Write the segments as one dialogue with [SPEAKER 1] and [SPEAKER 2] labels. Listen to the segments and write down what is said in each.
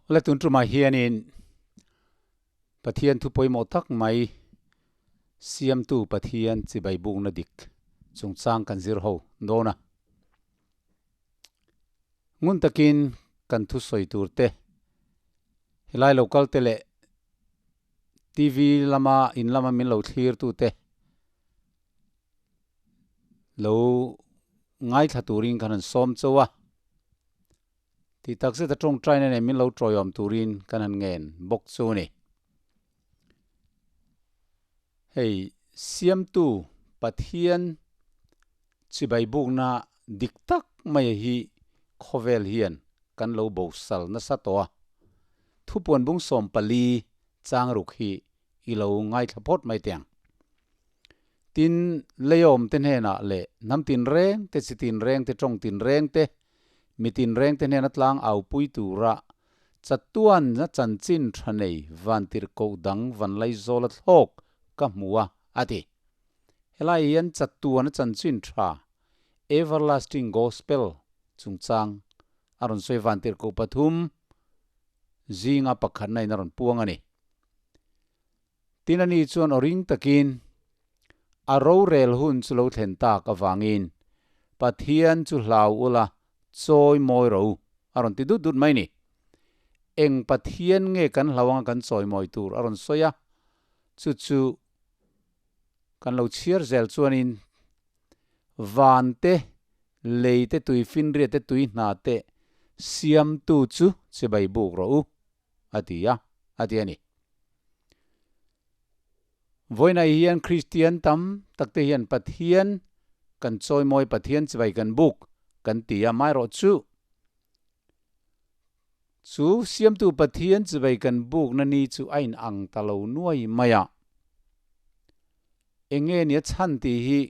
[SPEAKER 1] Awle tun tumah hianin Pathian thu pawimawh tak mai Siamtu Pathian chibai bukna dik chungchang kan zir ho dawn a. Ngun takin kan thusawi tur te, helai lo kal te leh TV lama in lama min lo thlir tu te lo ngaithla turin kan han sawm chauh a. Tih tak zet a tawngtaina nen min lo tawiawm turin kan han ngen bawk chu a ni. Hei Siamtu Pathian chibai bukna dik tak mai hi khawvel hian kan lo bosal nasa tawh a. Thupuan bung 14 chang ruk hi i lo ngaithla phawt mai teh ang. Tin, leiawm te hnenah leh hnam tinreng te, chi tinreng te, tawng tinreng te, mi tinreng te hnena tlang au pui tura chatuan a chanchin tha nei vantirhkoh dang vanlaizawla thlawk ka hmu a, a ti. Helai hian chatuan a chanchin tha, everlasting gospel, chungchang a rawn sawi vantirhkoh pathum zinga pakhatna in a rawn puang a ni. Tin ani chuan aw ring takin a rorel hun chu lo thlen tak avangin Pathian chu hlau ula chawi mawi ro a rawn ti dut dut mai ni. Eng Pathian nge kan hlau anga kan chawi mawi tur a rawn sawi a, chu chu kan lo chhiar zel chuanin van te, lei te, tuifinriat te, tui hna te siamtu chu chibai buk rawh u. a ti a, a ti a ni. Vawiinah hian Kristian tam takte hian Pathian kan chawimawi, Pathian chibai kan buk kan ti a, amaherawhchu chu Siamtu Pathian chibai kan bukna ni chu a inang ta lo nuai mai a. Enge nia chhan tih hi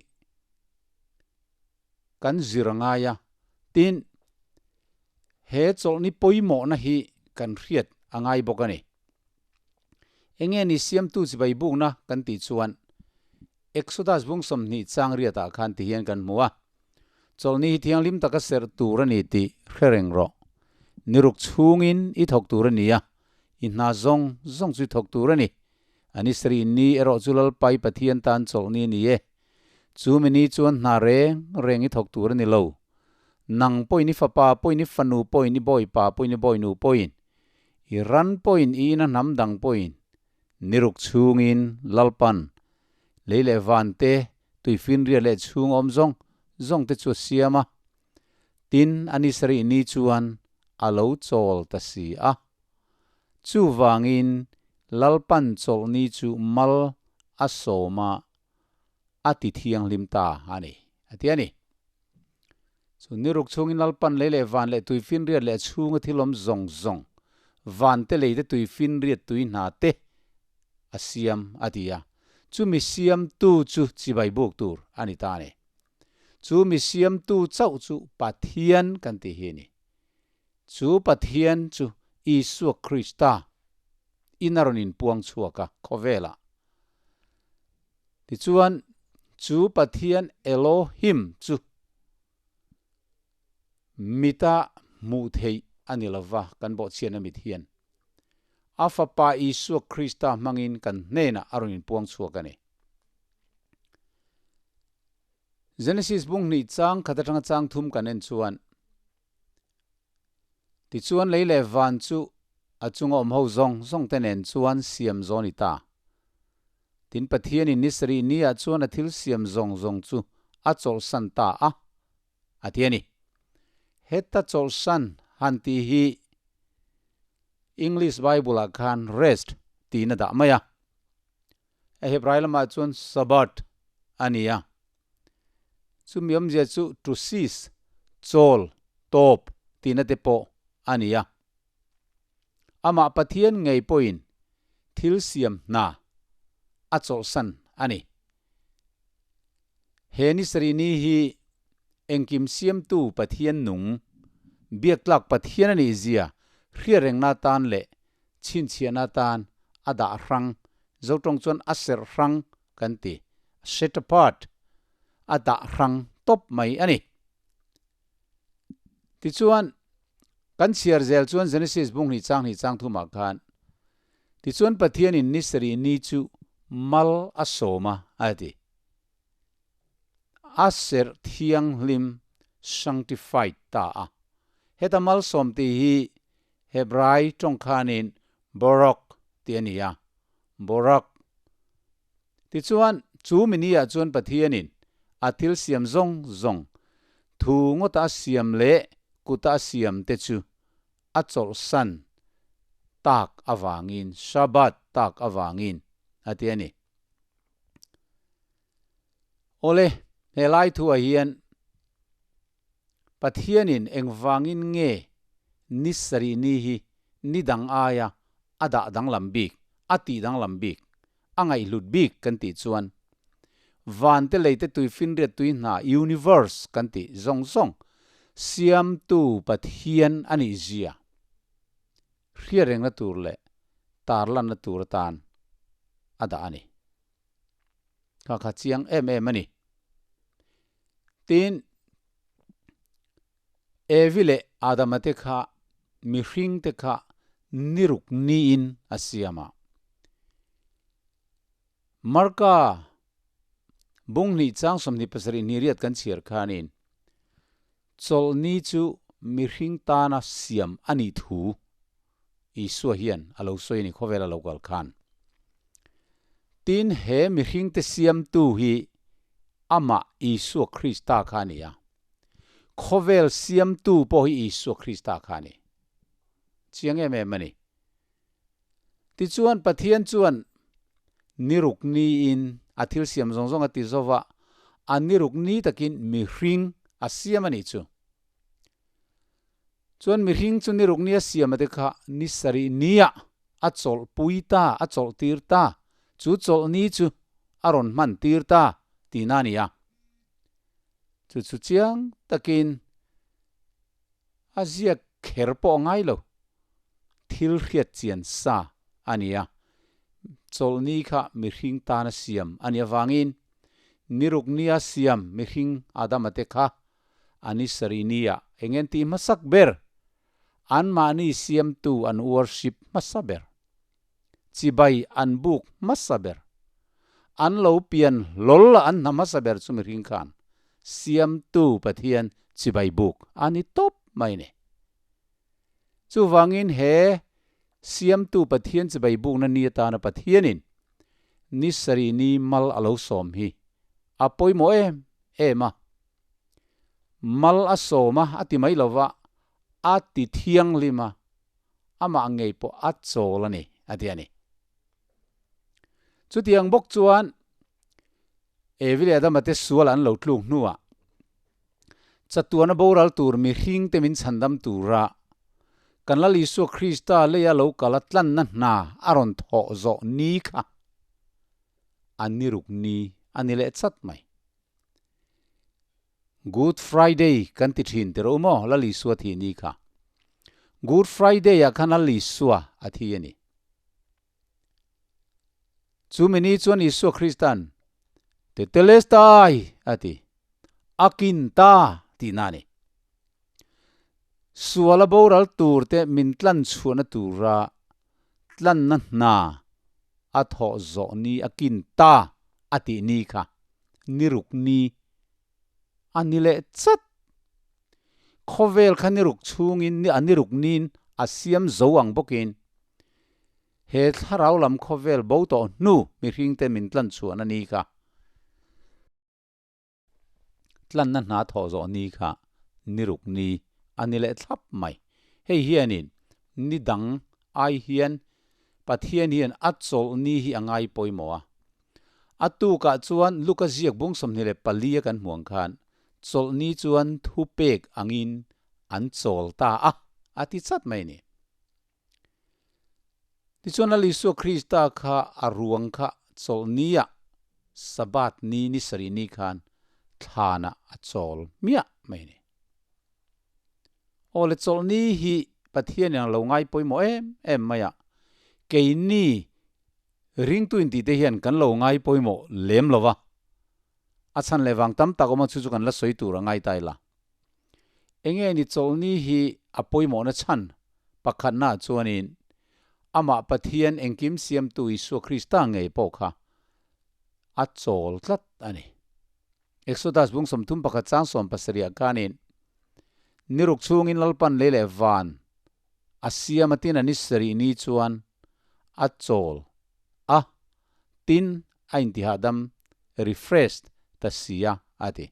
[SPEAKER 1] kan zir a ngai a, tin, he chawlhni pawimawhna hi kan hriat a ngai bawk a ni. Enge ni siamtu chibai bukna kan tih chuan Exodus bung 20 chang riatah khan ti hian kan hmu a, Chawlhni hi thianghlim taka serh tur a ni tih hre reng rawh. Niruk chhungin i thawk tur a ni a, i hna zawng zawng chu i thawk tur a ni. A ni sarih ni erawh chu Lalpai Pathian tan chawlhni a ni e. Chu mi ni chuan hna reng reng i thawk tur a ni lo. Nang pawhin i fapa pawhin i fanu pawhin i bawipa pawhin i bawinu pawhin i ran pawhin i ina hnam dang pawhin niruk chhungin Lalpan lei leh van te tuifinriat leh chhung awm zawng zawng te chu a siam a. Tin, a ni sarih ni chuan a lo chawl ta si a. Chuvangin Lalpan chawlhni chu mal a sawm a. a ti thianghlim ta a ni, a ti a ni. Chu niruk chhungin Lalpan lei leh van leh tuifinriat leh a chhunga thil awm zawng zawng, van te lei te tuifinriat tui hna te a siam a ti a. Chu mi siamtu chu chibai buk tur a ni ta a ni. Chu mi siamtu chauh chu Pathian kan tih hi a ni. Chu Pathian chu Isua Krista in a rawn inpuang chhuak a khawvelah. Tichuan, chu Pathian Elohim chu mita hmuh theih a ni lova, kan bawhchhiatna mit hian a Fapa Isua Krista hmangin kan hnenah a rawn inpuang chhuak a ni. Genesis bung hnih chang khat atanga chang thum kan en chuan, Tichuan lei leh van chu a chunga awm ho zawng zawng te nen chuan siam zawn i ta. Tin Pathianin ni sarih ni ah chuan a thil siam zawng zawng chu a chawlhsan ta a, a ti a ni. Heta chawlhsan han tih hi English Bible ah khan rest tiin a dah mai a. A Hebrai lamah chuan Sabbath a ni a. Chumi awmzia chu to cease, chawl, tawp tihna te pawh a ni a. Amah Pathian ngei pawhin thil siam hna a chawlhsan a ni. He ni sarih ni hi engkim siamtu Pathian nung, biaktlak Pathian a nih zia hriatrengna atan leh chhinchhiahna atan a dah hrang, Zotawng chuan a serh hrang kan ti, set apart, a dah hrang tawp mai a ni. Tichuan, Kan chhiar zel chuan Genesis bung hnih chang hnih chang thumah khan, Tichuan Pathianin ni sarih ni chu mal a sawm a, a ti. A serh thianghlim, sanctified, ta a. Heta malsawm tih hi Hebrai tawng khanin Borok tih a ni a, Borak. Tichuan, chu mini ah chuan Pathianin a thil siam zawng zawng, thu ngawta a siam leh kuta a siam te chu a chawlhsan tak avangin, Shabbat tak avangin, a ti a ni. Awle, he lai thuah hian Pathianin engvangin nge ni sarih ni hi ni dang aia a dah danglam bik, a tih danglam bik, a ngaihhlut bik kan tih chuan van te lei te tui finriat tui hna, universe, kan tih zawng zawng siamtu Pathian a nih zia hriat rengna tur leh tarlanna tur atan a dah a ni. Kha kha chiang em em a ni. Tin, Evi leh Adama te kha mihring te kha niruk niin a siam a. Marka bung hnih chang 27 ni riat kan chhiar khanin chawlhni chu mihring tana siam a nih thu Isua hian a lo sawi a ni khawvel a lo kal khan. Tin, he mihringte siamtu hi amah Isua Krista kha a ni a. Khawvel siamtu pawh hi Isua Krista kha a ni. Chiang em em a ni. Tichuan, Pathian chuan niruk niin a thil siam zawng zawng a ti zova, a niruk ni takin mihring a siam a nih chu. Chuan mihring chu niruk nia siam a te kha ni sarih nia a chawlh pui ta, a chawlh tir ta, chu chawlh ni chu a rawn hman tir ta tihna a ni a. Chu chu chiang takin a ziak kher pawh a ngai lo, thil hriat chian sa a ni a. Chawlh ni kha mihring tana siam a nih avangin niruk nia siam mihring Adama te kha A ni sarih nia eng en tih hmasak ber? Anmahni siamtu an worship hmasa ber. Chibai an buk hmasa ber. An lo pian hlawl a an hna hmasa ber chu mihring khan siamtu Pathian chibai buk a ni tawp mai ni. Chuvangin he siamtu Pathian chibai bukna ni atana Pathianin ni sarih ni mal a lo sawm hi a pawimawh em em a. Mal a sawm a, a ti mai lo va, a ti thianghlim a, amah ngei pawh a chawl a ni, a ti a ni. Chutiang bawk chuan Evi leh Adama te sual an lo tluk hnuah chatuana boral tur mihringte min chhandam tura kan Lal Isua Krista leia lo kal a tlanna hna a rawn thawh zawh ni kha a ni ruk ni a ni leh chat mai. Good Friday kan ti thin tir u maw Lal Isua thih ni kha. Good Friday ah khan Lal Isua a thi a ni. Chumi ni chuan Isua Kristan Tetelestai a ti, a kin ta tihna a ni. Suala boral tur te min tlan chhuahna tura tlanna hna a thawh zawh ni a kin ta a tih ni kha ni ruk ni a ni leh chat. Khawvel kha ni ruk chhungin ni a ni ruk niin a siam zo ang bawkin he thlarau lam khawvel bo tawh hnu mihringte min tlan chhuahna ni kha Tlanna hna thawh zawh ni kha ni ruk ni a ni leh thlap mai. Hei hianin ni dang ai hian Pathian hian a chawlh ni hi a ngai pawimawh a. A tukah chuan Luka ziak bung 24 a kan hmuh ang khan chawlh ni chuan thupek angin an chawl ta a, a ti chat mai a ni. Tichuan Lal Isua Krista kha a ruang kha chawlhnia Sabbath ni ni sarih ni khan thlanah a chawl hmiah mai a ni. Aw le chawlhni hi Pathian in a lo ngai pawimawh em em mai a, keini ringtu intihte hian kan lo ngai pawimawh lem lo va, a chhan leh vang tam tak awm a chu chu kan la sawi tur a ngai ta ila. Enge ni chawlhni hi a pawimawhna chhan pakhatna chuanin amah Pathian engkim siamtu Isua Krista ngei pawh kha a chawl tlat a ni. Exodus bung 31 chang 70 ah khanin niruk chhungin Lalpan lei leh van a siam a tin a ni sarih ni chuan a chawl a, tin a intihahdam, refreshed, ta si a, a ti.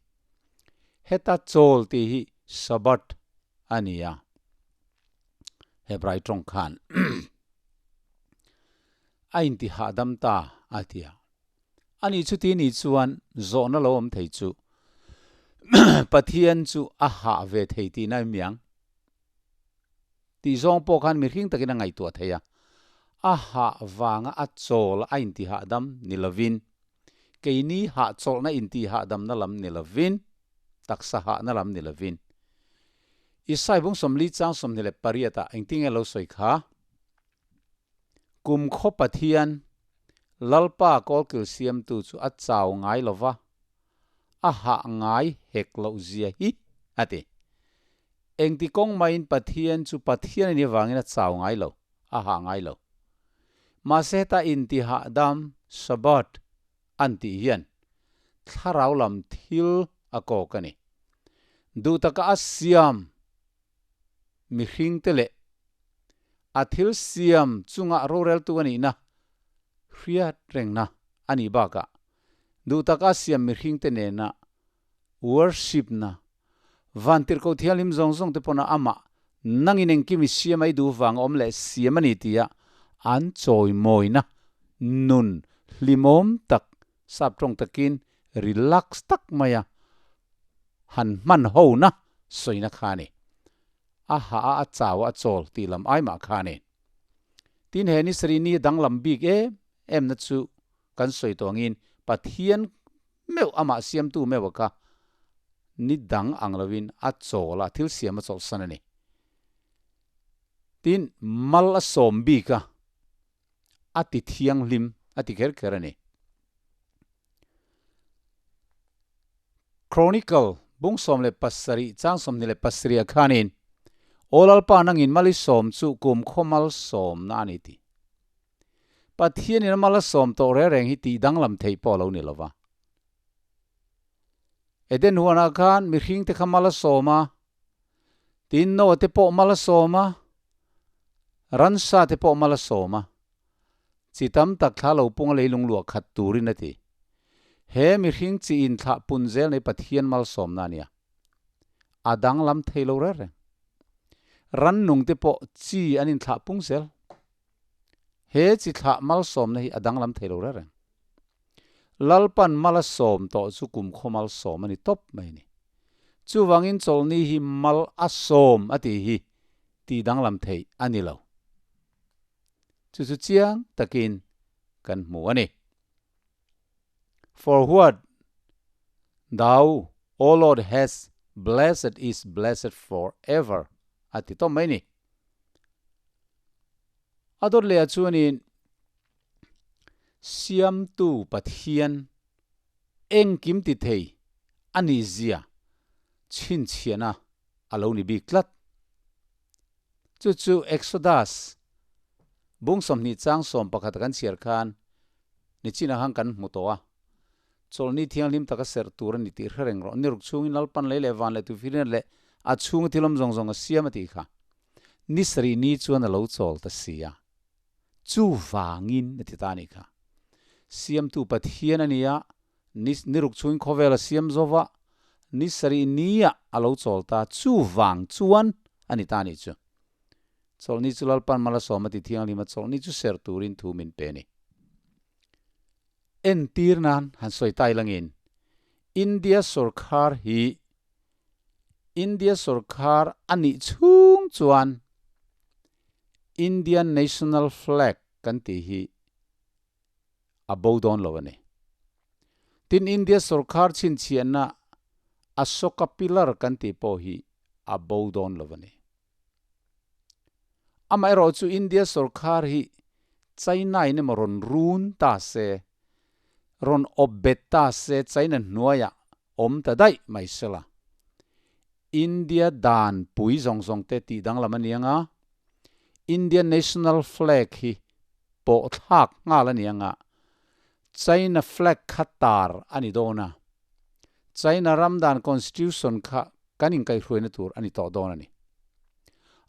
[SPEAKER 1] Heta chawl tih hi Sabbath a ni a, Hebrai tawng khan a intihahdam ta a ti a. Ani chuti ni chuan zawhna lo awm thei chu Pathian chu a hah ve thei tihna em miang? Tih zawng pawh khan mihring takin a ngaihtuah thei a, a hah vanga a chawl a intihahdam ni lovin, keini hahchawlhna intihahdamna lam ni lovin, taksa hahna lam ni lovin. Isai bung 40 chang 28 ah engtinge lo sawi kha? Kum khaw Pathian, Lalpa kawlkil siamtu chu a chau ngai lo va, a hah ngai hek loh zia hi, a ti. Engti kawng maiin Pathian chu Pathian a nih avangin a chau ngai lo, a hah ngai lo. Mahse heta intihahdam, Shabbat, an tih hian thlarau lam thil a kawk a ni. Duh taka a siam mihringte leh a thil siam chunga roreltu a nihna hriat rengna a nih bakah duh taka siam mihringte nena worship-na Vantirhkoh Thianghlim zawng zawng te pawna amah nangin engkim i siam a i duh vang a awm leh siam a ni tia an chawimawina nun hlimawm tak sap tawng takin relax tak maia han hman hona sawina kha a ni. A ha a a chau a, a chawl tih lam ai mah kha a ni. Tin he ni sarih ni danglam bik em emna chu kan sawi tawh angin Pathian meuh amah siamtu meuh a kha ni dang ang lovin a chawl a, thil siam a chawlhsan a ni. Tin mal a sawm bik a, a ti thianghlim a ti kher kher a ni. Chronicle bung 17 chang 27 ah khanin Aw Lalpa nangin mal i sawm chu kum khaw mal sawmna a ni ti. Pathianin a mal a sawm tawh reng reng hi tih danglam theih pawh a lo ni lo va. Eden huanah khan mihringte kha mal a sawm a, Tin, Noah te pawh mal a sawm a, ransa te pawh mal a sawm a. Chi tam tak thla lo punga leilung luah khat turin a ti. He mihring chi inthlah pun zel nei Pathian malsawmna a nia. A danglam thei lo reng reng. Rannung te pawh chi an inthlah pung zel. He chi thlah malsawmna hi a danglam thei lo reng reng. Lalpan mal a sawm tawh chu kumkhaw mal sawm a ni tawp mai a ni. Chuvangin chawlhni hi mal a sawm a tih hi tih danglam theih a ni lo. Chu chu chiang takin kan hmu a ni. For what thou, O Lord, hast blessed is blessed for ever a ti tawp mai a ni. A dawt leh ah chuanin Siamtu Pathian engkim ti thei a nih zia chhinchhiahna a lo ni bik tlat. Chu chu Exodus bung 20 chang 11 kan chhiar khan nichinah khan kan hmu tawh a. Chawlhni thianghlim taka serh tur a ni tih hre reng rawh. Niruk chhungin Lalpan lei leh van leh tuifirin leh a chhunga thil awm zawng zawng a siam a tih kha. Ni sarih ni chuan a lo chawl ta si a. Chuvangin a ti ta a nih kha. Siamtu Pathian a ni a, ni niruk chhungin khawvel a siam zo va, ni sarih niah a lo chawl ta, chuvang chuan a ni ta a nih chu. Chawlhni chu Lalpan mal a sawm a ti thianghlim a, chawlhni chu ser turin thu min pe a ni. Entir nan han sawi ta ilangin India sawrkhar hi India sawrkhar a nih chhung chuan Indian National Flag kan tih hi a bo dawn lo a ni. Tin, India sawrkhar chhinchhiahna Ashoka Pillar kan tih pawh hi a bo dawn lo a ni. Amaherawh chu India sawrkhar hi China in emaw rawn run ta se, rawn awp bet ta se China hnuaiah awm ta daih mai sela. India dan pui zawng zawng te tih danglam a ni ang a, Indian National Flag hi pawh thlak nghal a ni ang a, China flag kha tar a ni dawn a, China ram dan Constitution kha kan inkaihhruaina tur a ni tawh dawn a ni.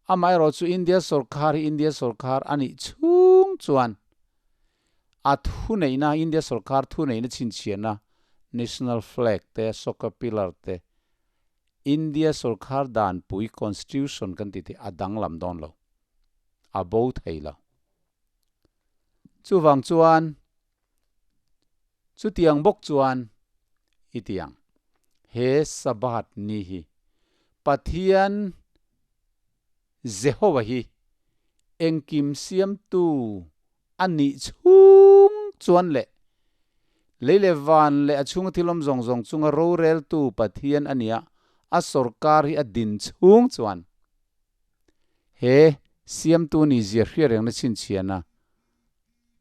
[SPEAKER 1] Amaherawhchu India sawrkhar hi India sawrkhar a nih chhung chuan a thuneihna, India sawrkhar thuneihna chhinchhiahna National Flag te, Ashoka Pillar te, India sawrkhar danpui Constitution kan tih te a danglam dawn lo, a bo thei lo. Chuvang chuan chutiang bawk chuan i ti ang, he Sabbath ni hi Pathian Jehovah hi engkim siamtu a nih chhung chuan leh lei leh van leh a chhunga thil awm zawng zawng chunga roreltu Pathian a nia a sawrkar hi a din chhung chuan he siamtu ni zia hriat rengna chhinchhiahna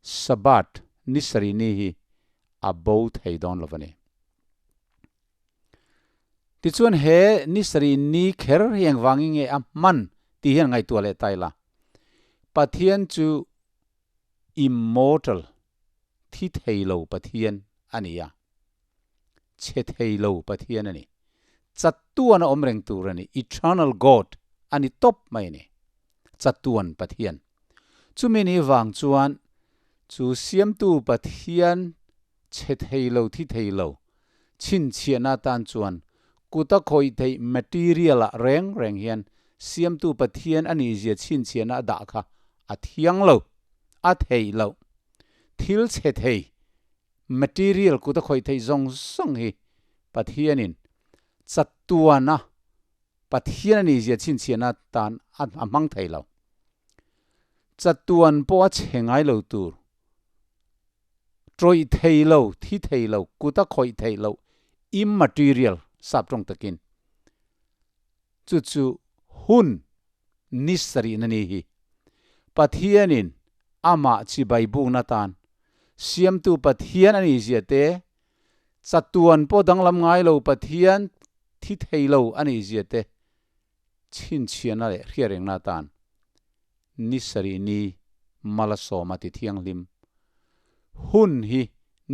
[SPEAKER 1] Sabbath ni sarih ni hi a bo thei dawn lo a ni. Tichuan he ni sarih ni kher hi engvangin nge a hman tih hian ngaihtuah leh ta ila. Pathian chu immortal, thi thei lo Pathian a ni a, chhe thei lo Pathian a ni. Chatuan a awm reng tur a ni, eternal God a ni tawp mai a ni, chatuan Pathian. Chumi ni vang chuan chu siamtu Pathian chhe thei lo thi thei lo chhinchhiahna atan chuan kuta khawih theih material ah reng reng hian siamtu Pathian a nihzia chhinchhiahna a dah kha a thiang lo, a theih loh. Thil chhe thei material kuta khawih theih zawng zawng hi Pathianin chatuana Pathian a nihzia chhinchhiahna atan a hmang thei lo. Chatuan pawh a chhe ngai lo tur. Tawih thei lo, thi thei lo, kut a khawih theih loh, immaterial, sap tawng takin. Chu chu hun ni sarihna ni hi. Pathianin amah chibai bukna tan siamtu Pathian a nihzia te, chatuan pawh danglam ngai lo Pathian thi thei lo a nihzia te chhinchhiahna leh hriatrengna atan ni sarih ni Malasawma ti thianghlim hun hi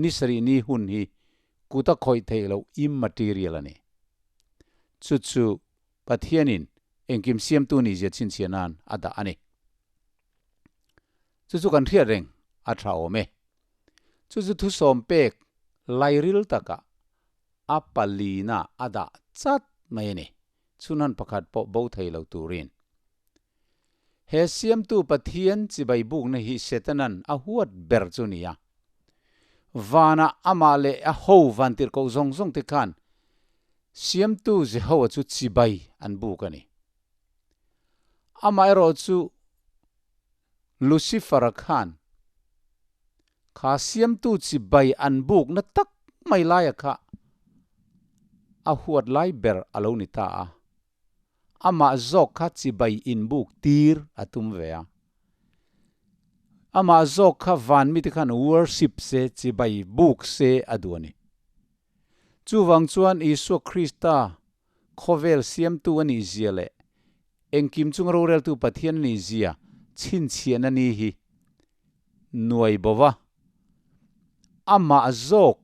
[SPEAKER 1] ni sarih ni hun hi kut a khawih theih loh immaterial a ni. Chu chu Pathianin engkim siamtu nihzia chhinchhiah nan a dah a ni. Chu chu kan hriat reng a tha awm e. Chu chu thusawm pek lairil takah a palina a dah chat mai a ni. Chhunhan pakhat pawh bo thei lo turin. He siamtu Pathian chibai bukna hi Setanan a huat ber chu ni a. Vanah amah leh a ho vantirhkoh zawng zawng te khan siamtu Jehovah chu chibai an buk a ni. Amaherawh chu Lucifer-a khan Kha siamtu chibai an bukna tak mai laia kha a huat lai ber a lo ni ta a, amah zawk kha chibai inbuk tir a tum ve a. Amah zawk kha van mite khan worship se, chibai buk se a duh a ni. Chuvang chuan Isua Krista khawvel siamtu a nih zia leh engkim chung roreltu Pathian a nih zia chhinchhiahna ni hi nuai bo va, amah zawk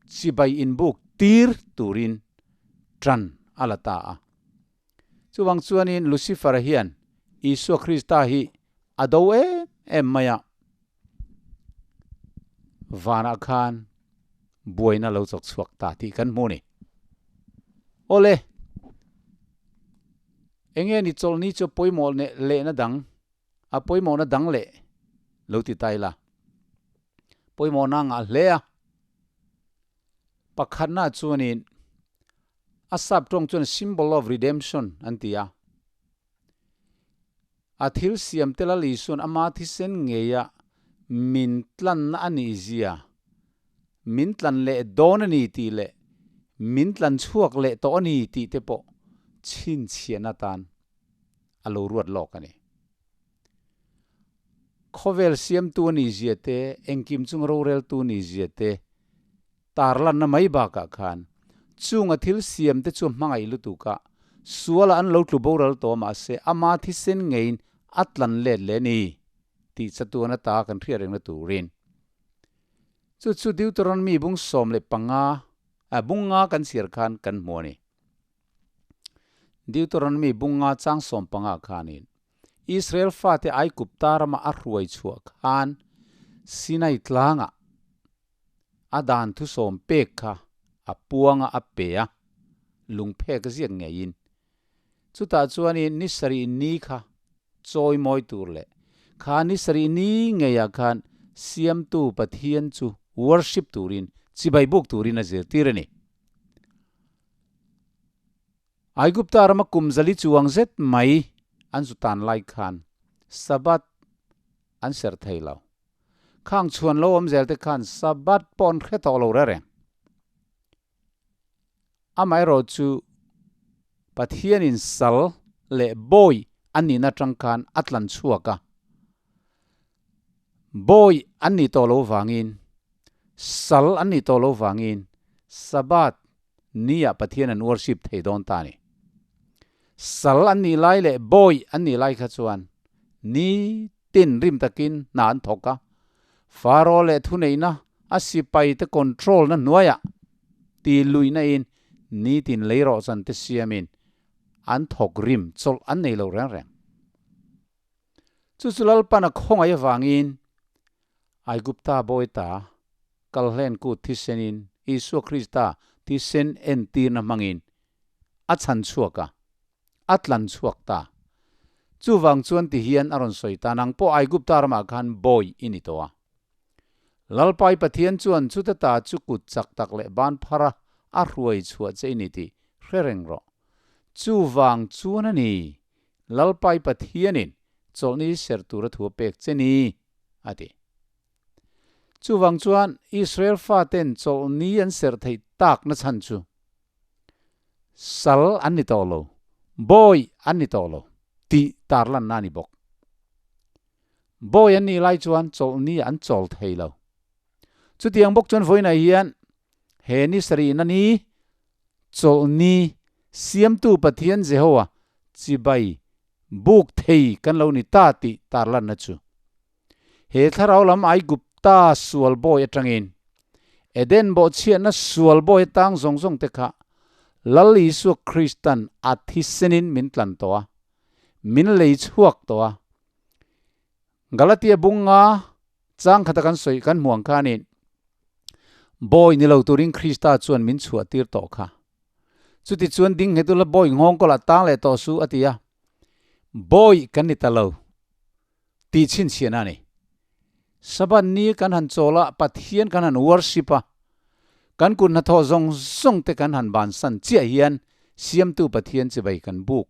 [SPEAKER 1] chibai inbuk tir turin tan a la ta a. Chuvang chuanin Lucifer-a hian Isua Krista hi a do em em mai a, vanah khan buaina lo chawk chhuak ta tih kan hmu a ni. Awle, enge ni chawlhni chu pawimawh lehna dang A pawimawhna dang leh lo ti ta ila. Pawimawhna a ngah hle a. Pakhatna chuanin a sap tawng chuan symbol of redemption an ti a. A thil siam te Lal Isuan ama thisen ngeia min tlanna a nih zia, min tlan leh dawn a ni tih leh min tlan chhuak leh tawh a ni tih te pawh chhinchhiahna atan a lo ruat lawk a ni. Khawvel siamtu a nih zia te, engkim chung roreltu a nih zia te tarlanna mai bakah khan chunga thil siam te chu hmangaih lutuk a, Sualah an lo tlu boral tawh mahse ama thisen ngeiin a tlan let leh a ni tih chatuan ata kan hriat rengna turin. Chu chu Deuteronomy bung 15, bung nga kan chhiar khan kan hmu a ni. Deuteronomy bung nga chang 15 khanin Israel fate Aigupta rama a hruai chhuah khan Sinai tlangah a dan thusawm pek kha a puanga a pe a, lungphek a ziak ngeiin. Chutah chuanin ni sarih ni kha chawi mawi tur leh kha ni sarih ni ngeiah khan Siamtu Pathian chu worship turin, chibai buk turin a zirtir a ni. Aigupta rama kum zali chuang zet mai an zu tan lai khan Sabbath an serh thei lo. Khang chhuan lo awm zel te khan Sabbath pawh an hre tawh lo reng reng. Amaherawh chu Pathianin sal leh bawi an nihna atang khan a tlan chhuak a. Bawi an nih tawh lo vangin, sal an nih tawh lo vangin Sabbath niah Pathian an worship thei dawn ta a ni. Sal an nih lai leh bawi an nih lai kha chuan ni tin rim takin hna an thawk a, Pharaoh leh thuneihna a sipai te control na hnuaiah ti luihna in nitin leirawhchan te siamin an thawk rim chawlh an nei lo reng reng. Chu chu Lalpan a khawngaih avangin Aigupta bawita kalhlen kut thisenin Isua Krista thisen entirna hmangin a chhan chhuak a, a tlan chhuak ta. Chuvang chuan ti hian a rawn sawi ta, Nang pawh Aigupta ramah khan bawi i ni tawh a. Lalpai Pathian chuan chuta ta chu kut chak tak leh ban phara a hruai chhuah che i ni tih hre reng rawh. Chuvang chuan a ni, Lalpai Pathianin chawlhni ser tura thu a pek che ni, a ti. Chuvang chuan Israel faten chawlhni an serh theih tak na chhan chu sal an ni tawh lo, bawi an ni tawh lo tih tarlanna a ni bawk. Bawi an nih lai chuan chawlhni an chawl thei lo. Chutiang bawk chuan vawiinah hian he ni sarihna ni chawlhni siamtu Pathian Jehowa chibai buk thei kan lo ni ta tih tarlanna chu He thlarau lam Aigupta sual bawi atangin Eden bawhchhiatna sual bawi atang zawng zawng te kha Lal Isua Kristan a thisenin min tlan tawh a, min lei chhuak tawh a. Galatia bunga chang khata kan sawi kan hmuh ang khanin bawi ni lo turin Krista chuan min chhuah tir tawh kha. Chuti chuan ding nghet ula bawi nghawng kawlah tang leh tawh su a ti a, bawi kan ni ta lo. Tih chhinchhiahna a ni. Sabbath ni kan han chawl a, Pathian kan han worship a, kan kut hnathawh zawng zawng te kan han bansan chiah hian Siamtu Pathian chibai kan buk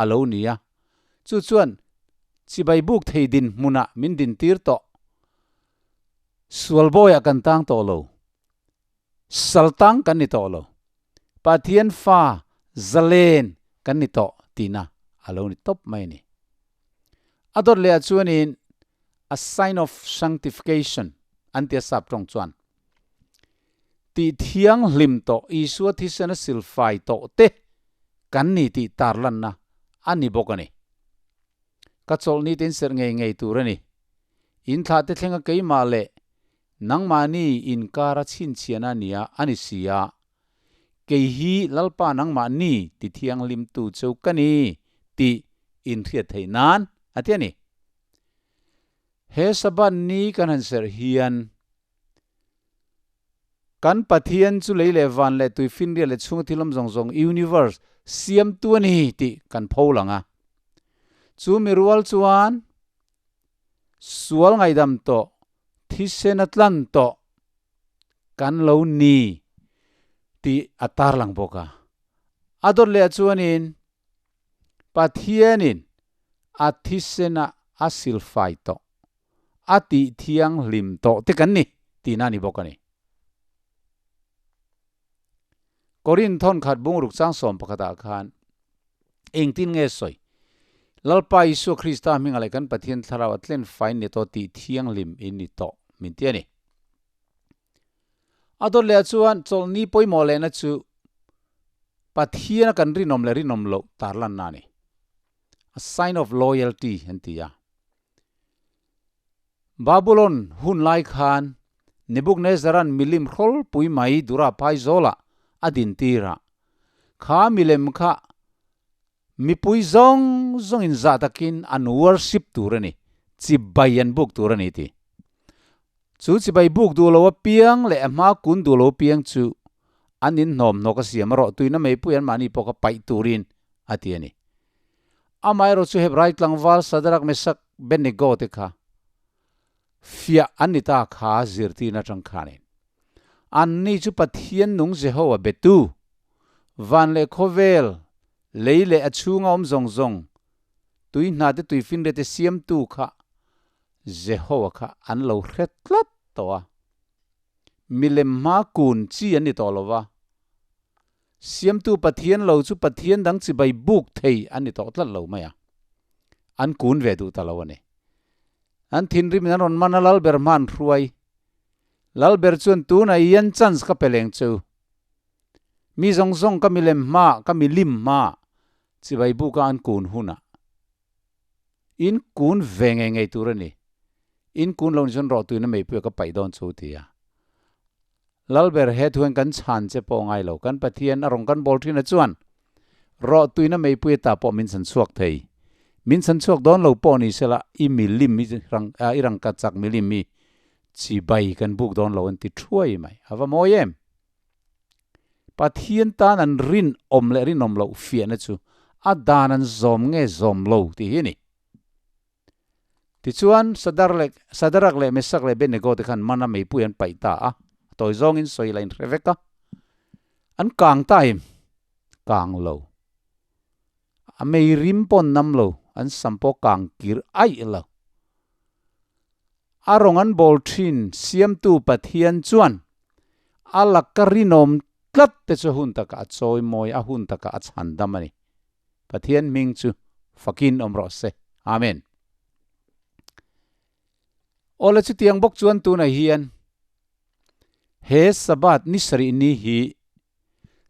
[SPEAKER 1] a lo ni a. Chu chuan chibai buk thei dinhmunah min dintir tawh. Sual bawiah kan tang tawh lo. Sal tang kan ni tawh lo. Pathian fa zalen kan ni tawh tihna a lo ni tawp mai a ni. A dawt leh ah chuanin a sign of sanctification an ti a sap tawng chuan tih thianghlim tawh Isua thisen a silfai tawh te kan ni tih tarlanna a ni bawk a ni. Ka chawlhni te in serh ngei ngei tur a ni. In thlah te thlenga keimah leh Nangmahni inkar a chhinchhiahna nia a ni si a, kei hi Lalpa nangmahni ti thianghlimtu cheu ka ni tih inhriat theih nan a ti a ni. He Sabbath ni kan han serh hian kan Pathian chu lei leh van leh tuifinriat leh chhunga thil awm zawng zawng, universe, siamtu a ni tih kan pho lang a. Chu mi rual chuan sual ngaihdam tawh thisen a tlan tawh kan lo ni tih a tarlang bawk a. A dawt leh ah chuanin Pathianin a thisena a silfai tawh, a tih thianghlim tawh te kan ni tihna a ni bawk a ni. Korinth thawnkhat bungruk chang 11 ah khan Engtin nge sawi? Lalpa Isua Krista hmingah leh kan Pathian Thlarau a tlen fai ni tawh tih thianghlim in ni tawh min ti a ni. A dawt leh ah chuan chawlhni pawimawh lehna chu Pathiana kan rinawm leh rinawm loh tarlanna a ni. A sign of loyalty an ti a. Babulon hun lai khan Nebuchadnezzar-a'n milim hrawlpui mai dura phaizawlah a dintir a. Kha milem kha mipui zawng zawngin zah takin an worship tur a ni, chibai an buk tur a ni ti. Chu chibai buk duh lo apiang leh a hma kun duh lo apiang chu an inhnawmhnawk a siam erawh tuina meipui anmahni pawh kha paih turin a ti a ni. Amaherawh chu Hebrai tlangval Sadarak Mesak Abednego te kha fiah an ni ta kha zirtirna atang khanin anni chu Pathian nung Jehovah betu, van leh khawvel, lei leh a chhunga awm zawng zawng, tui hna te tui finre te siamtu kha Jehovah kha an lo hre tlat tawh a. Milem hma kun chi an ni tawh lo va. Siamtu Pathian lo chu Pathian dang chibai buk thei an ni tawh tlat lo mai a, an kun ve duh ta lo a ni. An thinrim in an rawn man a, Lalber hma an hruai. Lalber chuan tunah hian chance ka pe leng chu. Mi zawng zawng ka milem hma, ka milim hma chibai buka an kun hunah in kun ve ngei ngei tur a ni. In kun lo ni chuan rawhtuina meipui a ka paih dawn chu ti a. Lalber he thuin kan chhan che pawh ngai lo, kan Pathian a rawn kan bawl thin a chuan rawhtuina meipui ata pawh min chhan chhuak thei. Min chhan chhuak dawn lo pawh ni sela i milim i rang i rangka chak milim i chibai kan buk dawn lo an ti thuai mai. A va mawi em? Pathian tan an rinawm leh rinawm loh fiahna chu a dan an zawm nge zawm lo tih hi a ni. Tichuan, Sadar leh Sadarak leh Mesak leh Abednego te khan mana meipui an paih ta a, a tawi zawngin sawi la inhre vek a. An kang ta em? Kang lo. A mei rim pawh an nam lo, an sam pawh kang kir aih lo. A rawng an bawl thin Siamtu Pathian chuan a laka rinawm tlat te chu hun takah a chawimawi, a hun takah a chhandam a ni. Pathian hming chu fakin awm rawh se. Amen. Awle chutiang bawk chuan tunah hian he Sabbath ni sarih ni hi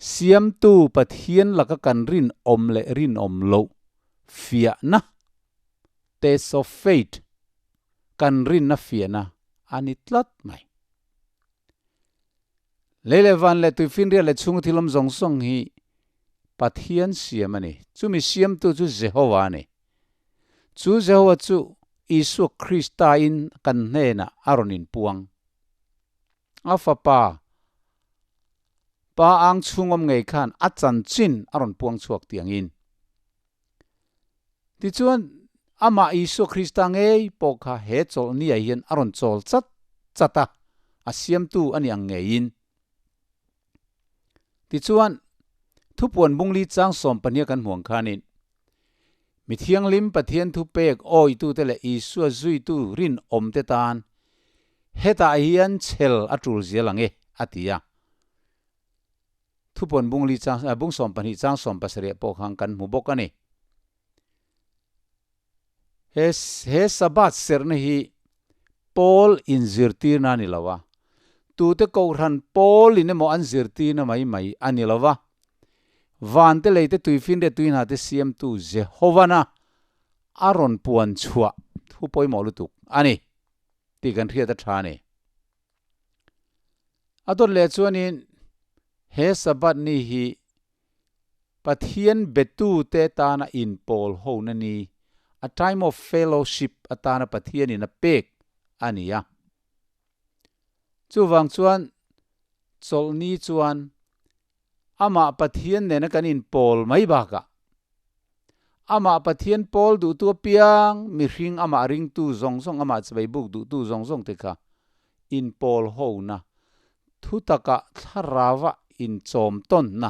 [SPEAKER 1] Siamtu Pathian laka kan rinawm leh rinawm loh fiahna, test of faith, kan rinna fiahna a ni tlat mai. Lei leh van leh tuifinriat leh chhunga thil awm zawng zawng hi Pathian siam a ni. Chumi siamtu chu Jehovah a ni. Chu Jehovah chu Isua Krista in kan hnenah a rawn inpuang. A Fapa, Pa ang chhungawm ngei khan a chanchin a rawn puang chhuak tiangin. Tichuan, amah Isua Krista ngei pawh kha he chawlhniah hian a rawn chawl chat chat a, a siamtu a ni ang ngeiin. Tichuan, thupuan bungli chang sawmpahnia kan hmuang khanin, Mi thianghlim Pathian thupek awitute leh Isua zuitu rinawmte tan hetah hian chhel a tul zial ang e, a ti a. Thupawn bungli chang bung 12 chang 17 pawh khan kan hmu bawk a ni. He he Sabbath serhna hi Paul inzirtirna a ni lo a, tute kohhran Paul in emaw an zirtirna mai mai a ni lo va, van te lei te tuifinriat tui hna te siamtu Jehovah-na a rawn puan chhuah thu pawimawh lutuk a ni tih kan hriat a tha a ni. A dawt leh chuanin he Sabbath ni hi Pathian betute tana inpawl hona ni, a time of fellowship atana Pathianin a pek a ni a. Chuvang chuan chawlhni chuan amah Pathian nena kan inpawl mai bakah amah Pathian pawl duhtu apiang mihring amah ringtu zawng zawng amah chawei buk duhtu zawng zawng te kha inpawl hona thu takah thlarauva inchawm tawnna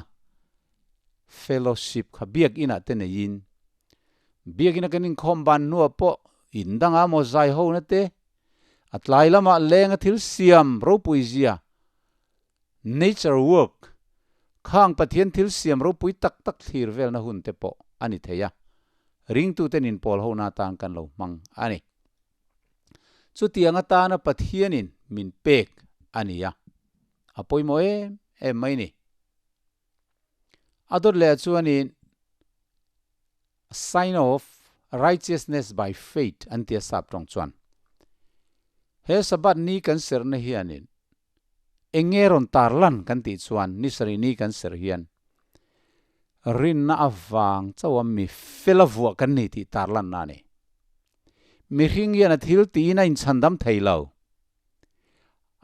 [SPEAKER 1] fellowship kha biakinah te neiin biakina kan inkhawm ban hnuah pawh in danga maw zai hona te a tlai lamah lenga thil siam ropui zia Nature work, Khang Pathian thil siam ropui tak tak thlir velna hun te pawh a ni thei a, ringtuten inpawl hona atan kan lo hmang a ni. Chutiang atana Pathianin min pek a ni a, a pawimawh em em mai ni. A dawt leh ah chuanin sign of righteousness by faith an ti a sap tawng chuan. He Sabbath ni kan serhna hianin eng nge rawn tarlan kan tih chuan ni sarih ni kan serh hian rinna avang chauha mi fel a vuah kan ni tih tarlanna a ni. Mihring hian a thil tiin a inchhandam thei lo.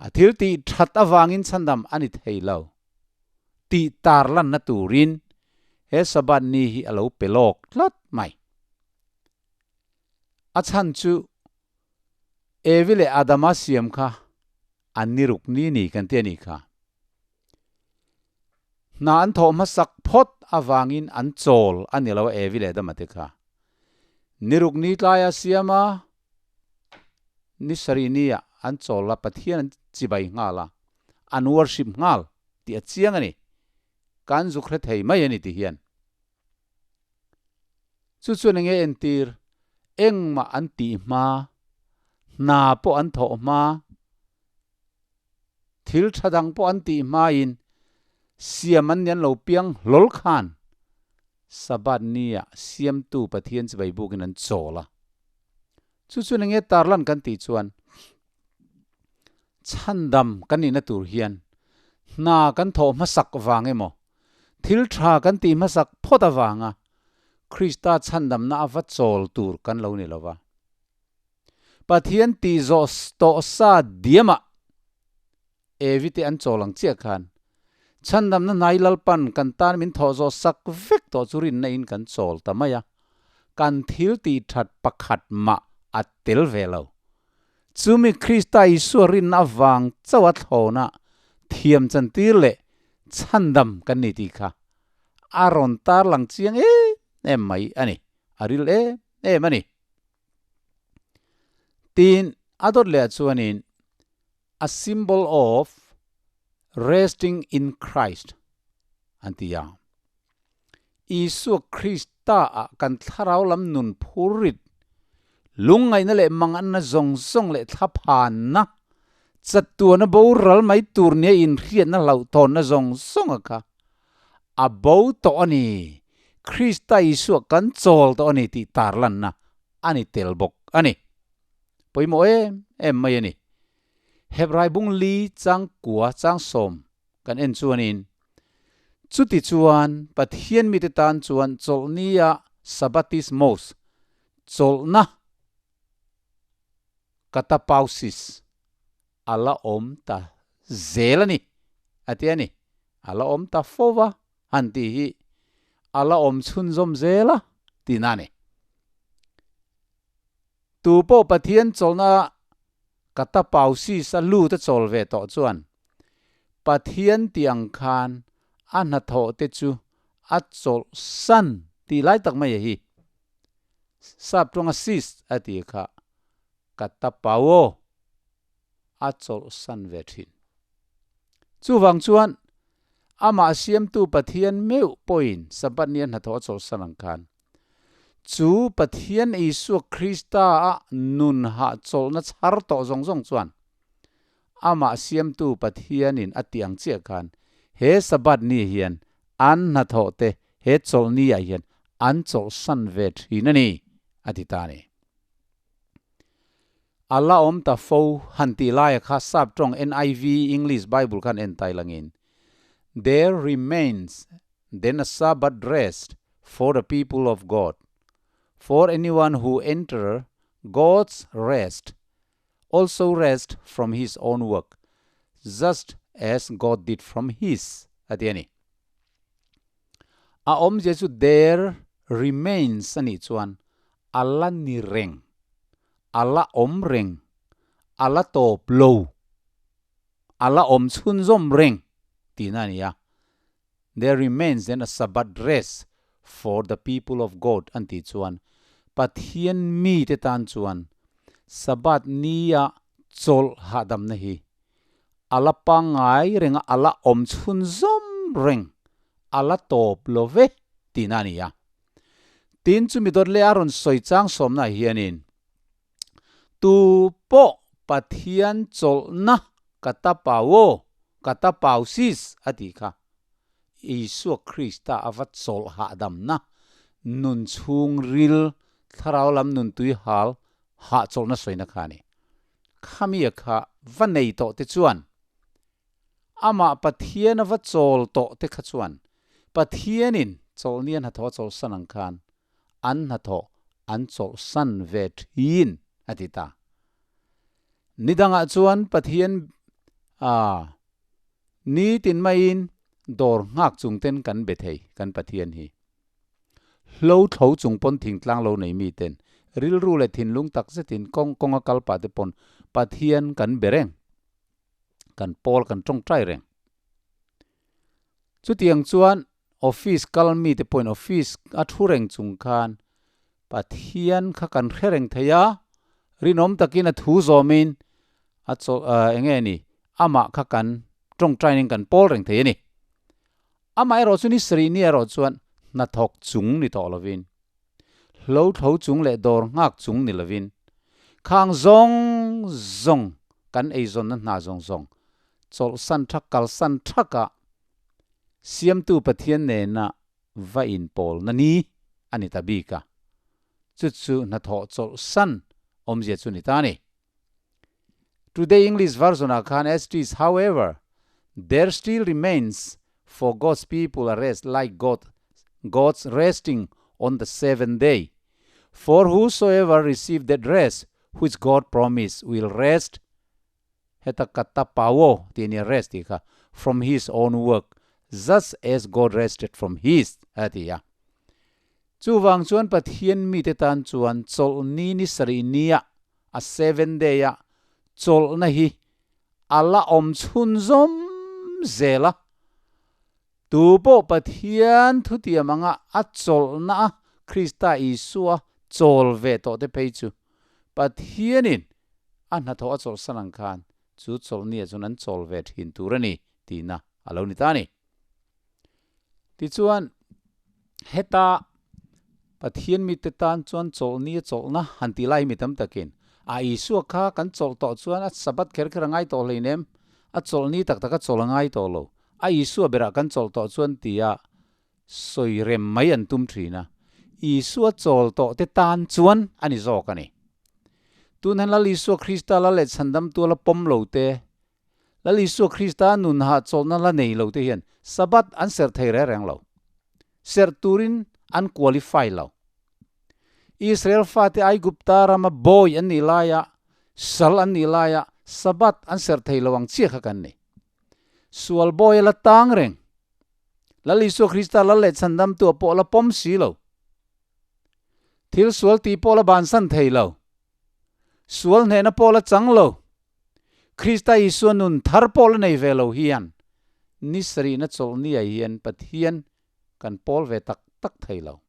[SPEAKER 1] A thil tih that avangin chhandam a ni thei lo tih tarlanna turin he Sabbath ni hi a lo pe lawk tlat mai. A chhan chu Evi leh Adama siam kha an ni ruk ni ni kan ti a nih kha. Hna an thawh hmasak phawt avangin an chawl a ni lo a Evi leh Adama te kha. Ni ruk ni tlaia siam a, ni sarih nia an chawl a, Pathian an chibai nghal a, an worship nghal tih a chiang a ni. Kan zuk hre thei mai a ni ti hian. Chu chuan enge entir? Engmah an tih hma, hna pawh an thawh hma, thil tha dang pawh an tih hmain siam an ni an lo piang hlawl khan Sabbath nia siamtu Pathian chibai bukin an chawl a. Chu chuan enge tarlan kan tih chuan chhandam kan nihna tur hian hna kan thawh hmasak vang emaw, thil tha kan tih hmasak phawt avanga Krista chhandamna a va chawl tur kan lo ni lova. Pathian tih zawh tawh sa diamah Evi te an chawl ang chiah khan chhandamna hnai Lalpan kan tan min thawh zawh sak vek tawh chu rinna in kan chawl ta mai a, kan thil tih that pakhat mah a tel ve lo. Chumi Krista Isua rinna avang chauh a thlawna thiam chantir leh chhandam kan ni tih kha a rawn tarlang chiang em em mai a ni, a ril em em a ni. Tin, a dawt leh ah chuanin a symbol of resting in Christ an ti a. Isua Krista ah kan thlarau lam nun phurrit, lungngaihna leh manganna zawng zawng leh thlaphanna, chatuana boral mai tur nia inhriatna hlauhthawnna zawng zawnga kha a bo tawh a ni, Krista Isua kan chawl tawh a ni tih tarlanna a ni tel bawk a ni. Pawimawh em em mai a ni. Hebrai bung li chang kua chang sawm kan en chuanin, chuti chuan Pathian mite tan chuan chawlhnia Sabbatismos, chawlhna katapausis, a la awm ta zel a ni, a ti a ni. A la awm ta fo va han tih hi a la awm chhunzawm zel a tihna a ni. Tu pawh Pathian chawlhna katapausis a lut a chawl ve tawh chuan Pathian tih ang khan a hnathawh te chu a chawlh san tih lai tak mai a hi. Sap tawnga sis a tih kha katapauo a chawlhsan ve thin. Chuvang chuan, amah siamtu Pathian meuh pawhin Sabbath ni a hnathawh a chawlhsan ang khan, chu Pathian Isua Krista-a nun hahchawlhna chhar tawh zawng zawng chuan, amah siamtu Pathianin a tih ang chiah khan he Sabbath ni hian an hnathawh te he chawlhni ah hian an chawlhsan ve thin a ni, a ti ta a ni. A la awm ta fo han tih laia kha sap tawng NIV English Bible khan en tai langin, There remains then a Sabbath rest for the people of God, for anyone who enter God's rest also rest from his own work, just as God did from his, a ti a ni. A awmzia chu there remains a nih chuan a la ni reng, a la awm reng, a la tawp lo, a la awm chhunzawm reng tihna a ni a. There remains then a Sabbath rest for the people of God an tih chuan Pathian mite tan chuan Sabbath nia chawlh hahdamna hi a la pangngai reng a, a la awm chhunzawm reng, a la tawp lo ve tihna a ni a. Tin, chumi dawt leh a rawn sawi chang sawmnaah hianin, Tu pawh Pathian chawlhna ka ta pau aw, ka ta pau sis a tih kha. Isua Krista a va chawlh hahdamna, nun chhungril, thlarau lam nun tui hal hahchawlhna sawina kha a ni. Khamia kha va nei tawh te chuan, amah Pathian a va chawl tawh te kha chuan Pathianin chawlhni a hnathawh a chawlhsan ang khan an hnathawh an chawlhsan ve thin a ti ta. Ni dangah chuan Pathian a nitin maiin dawr nghak chung ten kan be thei kan Pathian hi. Hlo thlo chung pawn thingtlang lo nei mi ten rilru leh thinlung tak zetin kawng kawnga kal pah te pawn Pathian kan be reng. Kan pawl kan tawngtai reng. Chutiang chuan office kal mite pawhin office a thu reng chung khan Pathian kha kan hre reng thei a, rinawm takin a thu zawmin a chaw eng nge ni amah kha kan tawngtainin kan pawl reng thei a ni. Amaherawh chu ni sarih ni erawh chuan hnathawk chung ni tawh lovin, hlo thlo chung leh dawr nghak chung ni lovin, khang zawng zawng kan eizawnna hna zawng zawng chawlhsan thak kalsan thakah Siamtu Pathian nena va inpawlna ni a ni ta bik a, chu chu hnathawh chawlhsan awmzia chu ni ta a ni. Today English Version ah khan as it is however, there still remains for God's people a rest like God God's resting on the seventh day. For whosoever receive that rest which God promised will rest heta kata pawo tih a nia rest tih kha from his own work just as God rested from his a ti a. Chuvang chuan Pathian mite tan chuan chawlhni ni sarih nia a seven day a chawlhna hi a la awm chhun zawm zel a. Tu pawh Pathian thutiam anga a chawlhna a Krista Isua chawl ve tawh te phei chu Pathianin a hnathawh a chawlhsan ang khan chu chawlhnia chuan an chawl ve thin tur a ni tihna a lo ni ta a ni. Tichuan, heta Pathian mite tan chuan chawlhni a chawlhna han tih lai hi mi tam takin, A Isua kha kan chawlh tawh chuan a Sabbath kher kher a ngai tawh hleinem, a chawlhni tak tak a chawlh a ngai tawh lo, a Isua berah kan chawlh tawh chuan tia sawi rem mai an tum thin a, Isua chawl tawh te tan chuan a ni zawk a ni. Tun hian Lal Isua Krista la leh chhandamtu a la pawm lo te, Lal Isua Krista nun hahchawlhna la nei lo te hian Sabbath an serh thei reng reng lo. Serh turin an qualify lo. Israel fate Aigupta rama bawi an nih laia, sal an nih laia Sabbath an serh thei lo ang chiah kha kan ni. Sual bawi a la tang reng. Lal Isua Krista lal leh chhandamtu a pawh la pawm si lo. Thil sual tih pawh la bansan thei lo. Sual hnehna pawh la chang lo. Krista Isua nun thar pawh la nei ve lo hian ni sarihna chawlhniah hian Pathian kan pawl ve tak tak thei lo.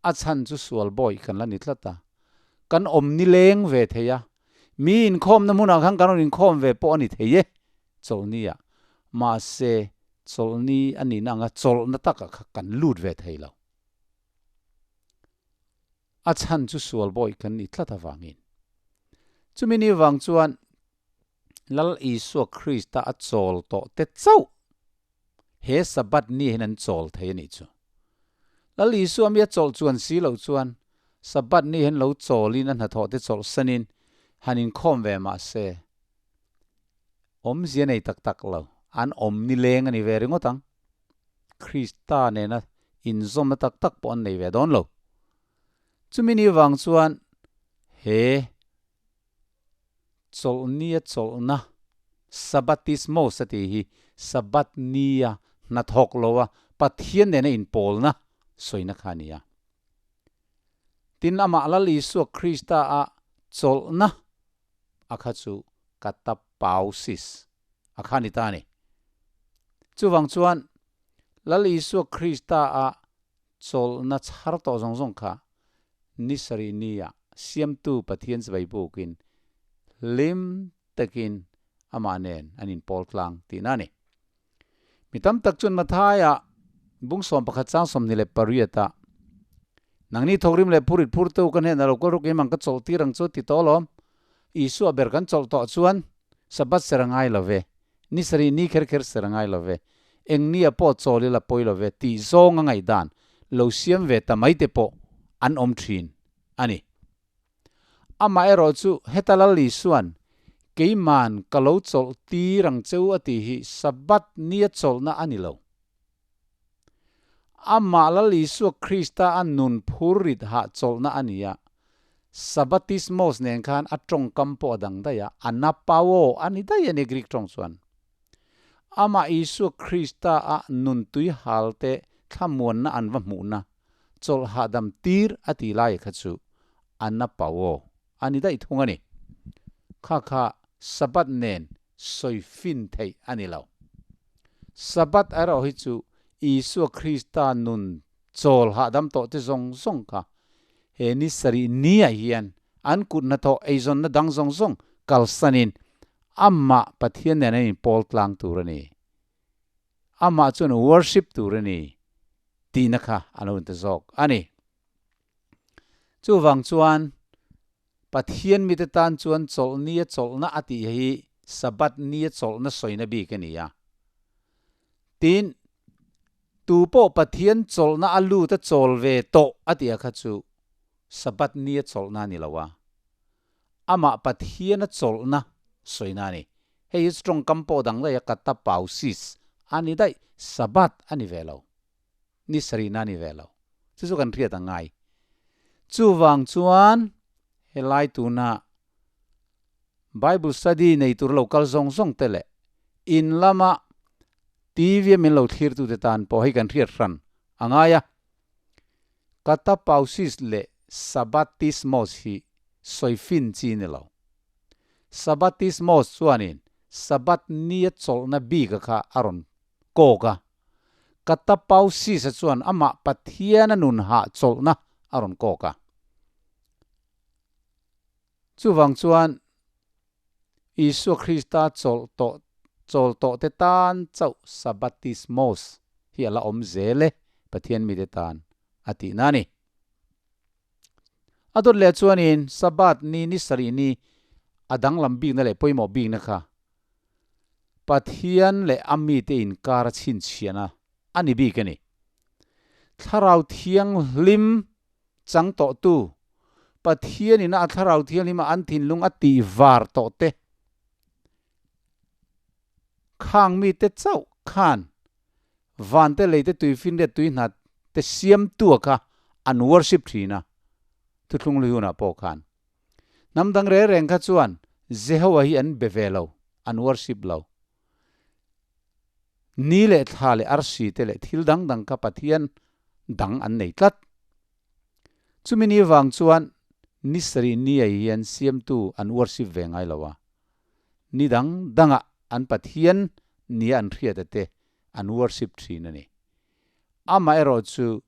[SPEAKER 1] A chhan chu sual bawi kan la ni tlat a, kan awm ni leng ve thei a, mi inkhawmna hmunah khan kan rawn inkhawm ve pawh a ni thei e chawlhniah. Mahse, chawlhni a nihna anga chawlhna takah kha kan lut ve thei lo. A chhan chu sual bawi kan ni tlat avangin. Chumi ni vang chuan Lal Isua Krista a chawl tawh te chauh he Sabbath ni hian an chawl thei a nih chu. Lal Isua mi a chawlh chuan si loh chuan Sabbath ni hian lo chawlin a hnathawh te chawlhsanin han inkhawm ve mah se awmzia nei tak tak lo, an awm nileng a ni ve ringawt ang. Krista nena inzawmna tak tak pawh an nei ve dawn lo. Chumi ni vang chuan he chawlhnia chawlhna, Sabbatismos a tih hi Sabbath nia hnathawk loa Pathian nena inpawlna sawina kha a ni a. Tin, amah Lal Isua Krista a chawlhna a kha chu katapausis a kha ni ta a ni. Chuvang chuan Lal Isua Krista a chawlhna chhar tawh zawng zawng kha ni sarih nia siamtu Pathian chibai bukin hlim takin amah nen an inpawl tlang tihna a ni. Mi tam tak chuan Mathaia bung 11 chang 28 ah Nangni thawkrim leh phurit phur te u ka hnenah lo kal ruk em ang ka chawlh tir ang chu ti tawh alawm. Isua ber kan chawlh tawh chuan Sabbath ser a ngai lo ve. Ni sarih ni kher kher ser a ngai lo ve. Eng nia pawh chawl ila pawi lo ve tih zawng a ngaihdan lo siam ve ta mai te pawh an awm thin a ni. Amaherawh chu heta Lal Isua'n keima'n ka lo chawlh tir ang cheu a tih hi Sabbath nia chawlhna a ni lo. Amah Lal Isua Krista a nun phur rit hah chawlhna a ni a, Sabbatismos nen khan a tawngkam pawh a dang daih a, anapao a ni daih a ni Greek tawng chuan. Amah Isua Krista a nun tui hal te thlamuanna an va hmuhna chawlh hahdam tir a tih lai kha chu a na pau aw, a ni daih thung a ni. Kha kha Sabbath nen sawi fin theih a ni lo. Sabbath erawh hi chu Isua Krista nun chawl hahdam tawh te zawng zawng kha he ni sarih niah hian an kut hnathawh eizawnna dang zawng zawng kalsanin amah Pathian nen an inpawl tlang tur a ni. Amah chuan worship tur a ni tihna kha a lo inti zawk a ni. Chuvang chuan Pathian mite tan chuan chawlhnia chawlhna a tih hi Sabbath nia chawlhna sawina bik a ni a. Tin, tu pawh Pathian chawlhna a lut a chawl ve tawh a tih a kha chu Sabbath nia chawlhna a ni lo a. Amah Pathiana chawlhna sawina a ni. Hei hi tawngkam pawh dang daih a, katapausis a ni daih, Sabbath a ni ve lo, ni sarihna a ni ve lo. Chu chu kan hriat ang ngai. Chuvang chuan helai tuna Bible study nei tur lo kal zawng zawng te leh in lama TV a min lo thlirtute tan pawh hei kan hriat hran a ngai a. Katapausis leh Sabbatismos hi sawi fin chi ni lo. Sabbatismos chuanin Sabbath nia chawlhna bika kha a rawn kawk a, Katapausis-a chuan amah Pathiana nun hah chawlhna a rawn kawk a. Chuvang chuan Isua Krista chawlh tawh chawl tawh te tan chauh Sabbatismos hi a la awm zel e, Pathian mite tan a tihna a ni. A dawt leh chuanin Sabbath ni ni sarih ni a danglam bikna leh pawimawh bikna kha Pathian leh a mite inkar a chhinchhiahna a ni bik a ni. Thlarau Thianghlim chang tawhtu, Pathianin a Thlarau Thianghlim a an thinlung a tih var tawh te, khang mite chauh khan van te lei te tuifinriat tui hna te siamtua kha an worship thin a, thuthlung lui hunah pawh khan. Hnam dang reng reng kha chuan Jehovah hi an be ve lo, an worship lo. Ni leh thla leh arsi te leh thil dang dang kha Pathian dang an nei tlat. Chumi ni vang chuan ni sarih ni ai hian siamtu an worship ve ngai lo a, ni dang dangah an Pathian nia an hriata te an worship thin a ni. Amaherawhchu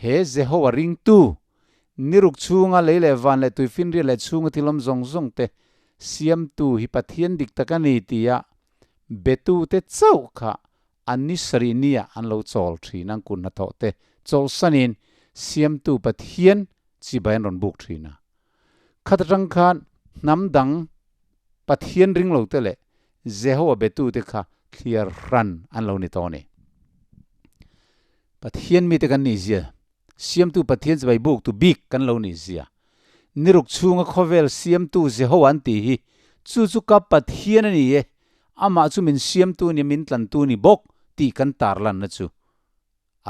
[SPEAKER 1] he Jehovah ringtu ni ruk chhunga lei leh van leh tuifinriat leh chhunga thilawm zawng zawng te siamtu hi Pathian dik tak a ni tia betute chauh kha an ni sarih nia an lo chawl thin ang kun hnathawh te chawlhsanin siamtu Pathian chibai an rawn buk thin a. Khat atang khan hnam dang Pathian ring lo te leh Jehovah betute kha thliar hran an lo ni tawh a ni. Pathian mite kan nih zia, siamtu Pathian chibai buktu bik kan lo nih zia, niruk chhunga khawvel siamtu Jehovah an tih hi chu chu ka Pathian a ni e, amah chu min siamtu nia min tlantu ni bawk tih kan tarlanna chu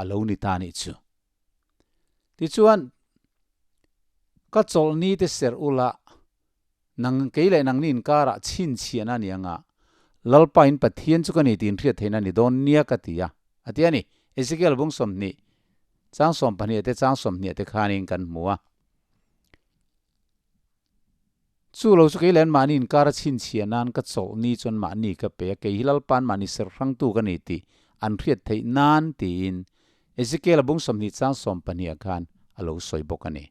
[SPEAKER 1] a lo ni ta nih chu. Tichuan, ka chawlhni te serh ula, nang kei leh nangni inkarah chhinchhiahna a ni anga, Lalpa in Pathian chu ka ni tih inhriat theihna a ni dawn nia ka ti a, a ti a ni. Ezekiel bung 20, chang 12 te chang 20 te khanin kan hmu a. Chu lo chu kei leh anmahni inkar a chhinchhiah nan ka chawlhni chuan mahni ka pe a, kei hi Lalpa'n mahni serh hrangtu ka ni tih an hriat theih nan tiin Ezekiel-a bung 20 chang 12 ah khan a lo sawi bawk a ni.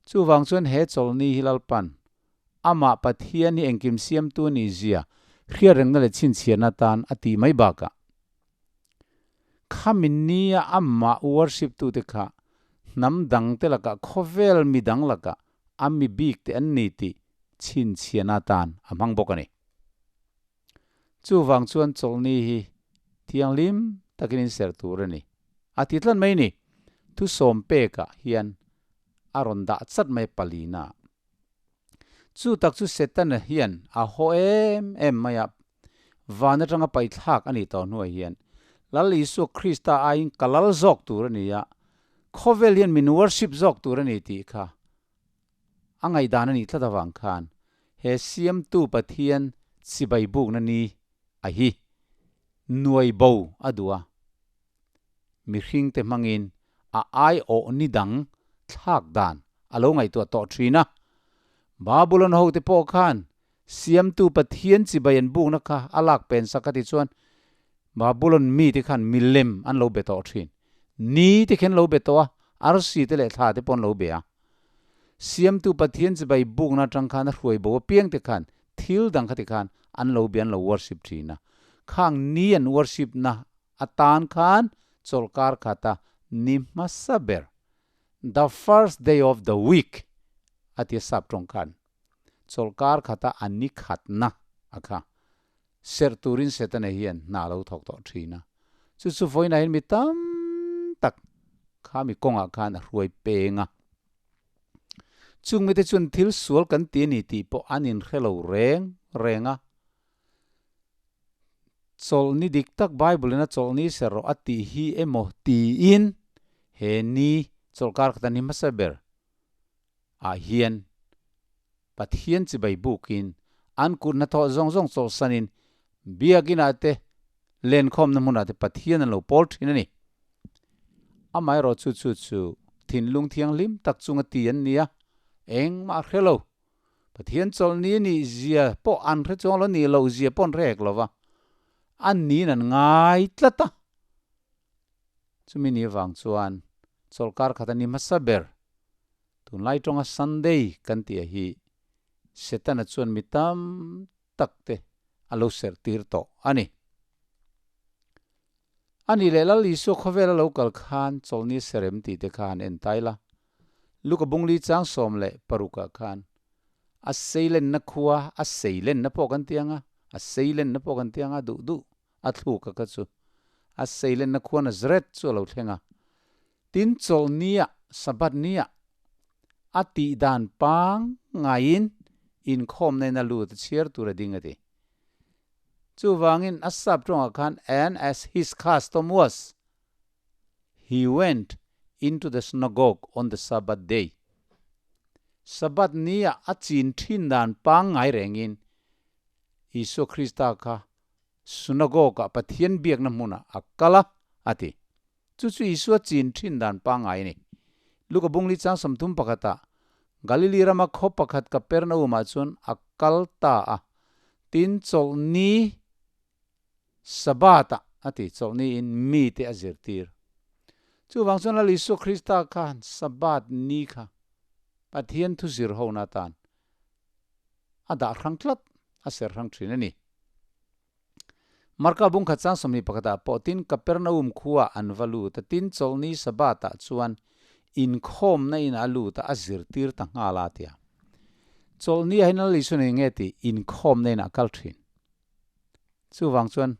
[SPEAKER 1] Chuvang chuan he chawlhni hi Lalpa'n amah Pathian hi engkim siamtu a nih zia hriat rengna leh chhinchhiahna atan a tih mai bakah khami nia amah worship tute kha hnam dangte lakah khawvel mi dang lakah a mi bik te an ni tih chhinchhiahna atan a hmang bawk a ni. Chuvang chuan chawlhni hi Thianghlim takin in serh tur a ni. A ti tlat mai ni. Thusawm pekah hian a rawn dah chat mai palina. Chu tak chu Setana hian a haw em em mai a, van atanga paithlak a nih tawh hnuah hian Lal Isua Krista aiin ka lal zawk tur a ni a, khawvel hian min worship zawk tur a ni tih kha a ngaihdan a nih tlat avang khan he Siamtu Pathian chibai bukna ni a hi nuai bo a duh a, mihringte hmangin a aiawh ni dang thlak dan a lo ngaihtuah tawh thin a. Babulon hote pawh khan Siamtu Pathian chibai an bukna kha a lak pen sak a ti chuan Babulon mite khan milem an lo be tawh thin. Ni te khi an lo be tawh a, arsi te leh thla te pawh an lo be a. Siamtu Pathian chibai bukna atang khan a hruai bo apiang te khan thil dang kha ti khan an lo be an lo worship thin a. Khang ni an worship na atan khan chawlhkar khata ni hmasa ber, the first day of the week, a ti a sap tawng khan. Chawlhkar khata a ni khatna a kha serh turin Setana hian hna a lo thawk tawh thin a. Chu chu vawiinah hian mi tam tak kha mi kawngah khan a hruai peng a. Chung mite chuan thil sual kan ti a ni tih pawh an inhre lo reng reng a. Chawlhni dik tak Bible in a chawlhni ser rawh a tih hi emaw tiin he ni chawlhkar khat a ni hmasa ber ah hian Pathian chibai bukin an kut hnathawh zawng zawng chawlhsanin biakinah te lenkhawmna hmunah te Pathian an lo pawl thin a ni. Amaherawh chu chu chu thinlung thianghlim tak chunga ti an ni a, engmah a hre lo. Pathian chawlhni a nih zia pawh an hre chuang lo, nih loh zia pawh an hre hek lo va, an niin an ngai tlat a. Chumi ni avang chuan chawlhkar khat a ni hmasa ber. Tunlai tawnga Sunday kan tih a hi Setana chuan mi tam tak te a lo serh tir tawh a ni. A nih leh Lal Isua khawvela lo kal khan chawlhni serem tih te kha han en tai la. Luka bungli chang 16 ah khan a seilenna khua a seilenna pawh kan ti ang a, a seilenna pawh kan ti ang a, duh duh a thluk a kha chu a seilenna khua Nazareth chu a lo thleng a. Tin chawlhnia Sabbath nia a tih dan pangngaiin inkhawmna in a lut a chhiar tur a ding a ti. Chuvangin a sap tawngah khan and as his custom was, he went into the synagogue on the Sabbath day. Sabbath nia a chin thin dan pangngai rengin Isua Krista kha synagogue-ah Pathian biakna hmunah a kal a, a ti. Chu chu Isua chin thin dan pangngai a ni. Luka bungli chang 30 pakhatah Galili rama khaw pakhat Kapernaum-ah chuan a kal ta a, tin chawlhni Sabbath-ah a ti, chawlhni in mite a zirtir. Chuvang chuan Lal Isua Krista khan Sabbath ni kha Pathian thu zir hona atan a dah hrang tlat, a ser hrang thin a ni. Marka bungkhat chang 21 ah pawh tin Kapernaum khua an va lut a, tin chawlhni Sabbath ah chuan inkhawmna in a lut a, a zirtir ta nghal a tia. Chawlhni ah hian Lal Isua nen nge tih inkhawmna in a kal thin. Chuvang chuan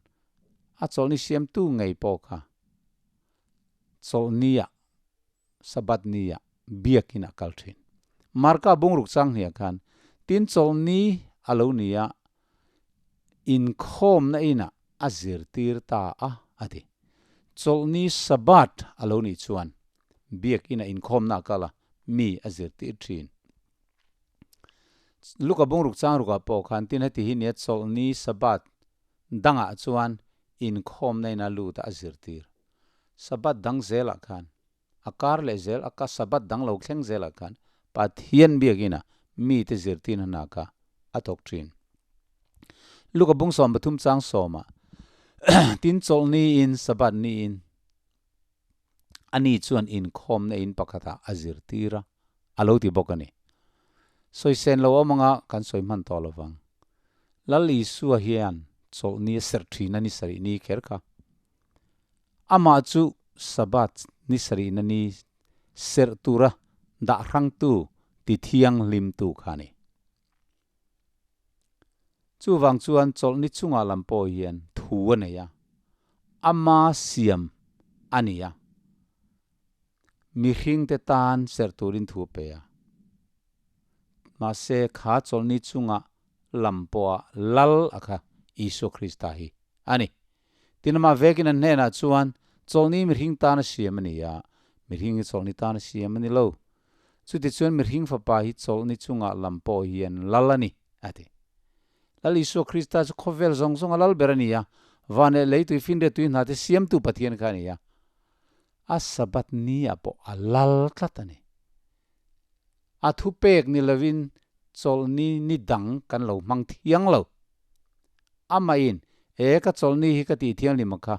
[SPEAKER 1] a chawlhni siamtu ngei pawh kha chawlhni ah Sabbath ni ah biakin a kal thin. Marka bungruk chang hniah khan tin chawlhni a lo ni a, inkhawmna inah a zirtir ta a, a ti. Chawlhni Sabbath a lo nih chuan biakin a inkhawmna a kal a, mi a zirtir thin. Luka bungruk chang rukah pawh khan tin heti hi nia chawlhni Sabbath dangah chuan inkhawmna ina lut a a zirtir. Sabbath dang zelah khan a kar leh zel a ka Sabbath dang lo thleng zelah khan Pathian biakina mite zirtirna hna kha a thawk thin. Luka bung 13 chang 10 ah tin chawlhni in Sabbath ni in ani chuan inkhawmna in pakhatah a zirtir a, a lo ti bawk a ni. Sawi sen lo awm anga kan sawi hman tawh lovang. Lal Isua hian chawlhni a serh thin a ni sarih ni kher kha. Amah chu Sabbath ni sarihna ni serh tura dah hrangtu ti thianghlimtu kha a ni. Chuvang chuan chawlhni chungah lam pawh hian thu a nei a. Ama siam a ni a, mihringte tan serh turin thu a pe a. Mahse, kha chawlhni chunga lam pawha lal a kha Isua Krista hi a ni. Tin, amah vekin an hnenah chuan, Chawlhni mihring tana siam a ni a, mihring hi chawlhni tana siam a ni lo. Chutichuan mihring fapa hi chawlhni chunga lam pawh hian lal a ni, a ti. Lal Isua Krista chu khawvel zawng zawnga lal ber a ni a, van leh lei tui finriat tui hna te siamtu Pathian kha a ni a. A Sabbath ni ah pawh a lal tlat a ni. A thupek ni lovin chawlhni ni dang kan lo hmang thiang lo. Amahin, E ka chawlhni hi ka tih thianghlim ang kha,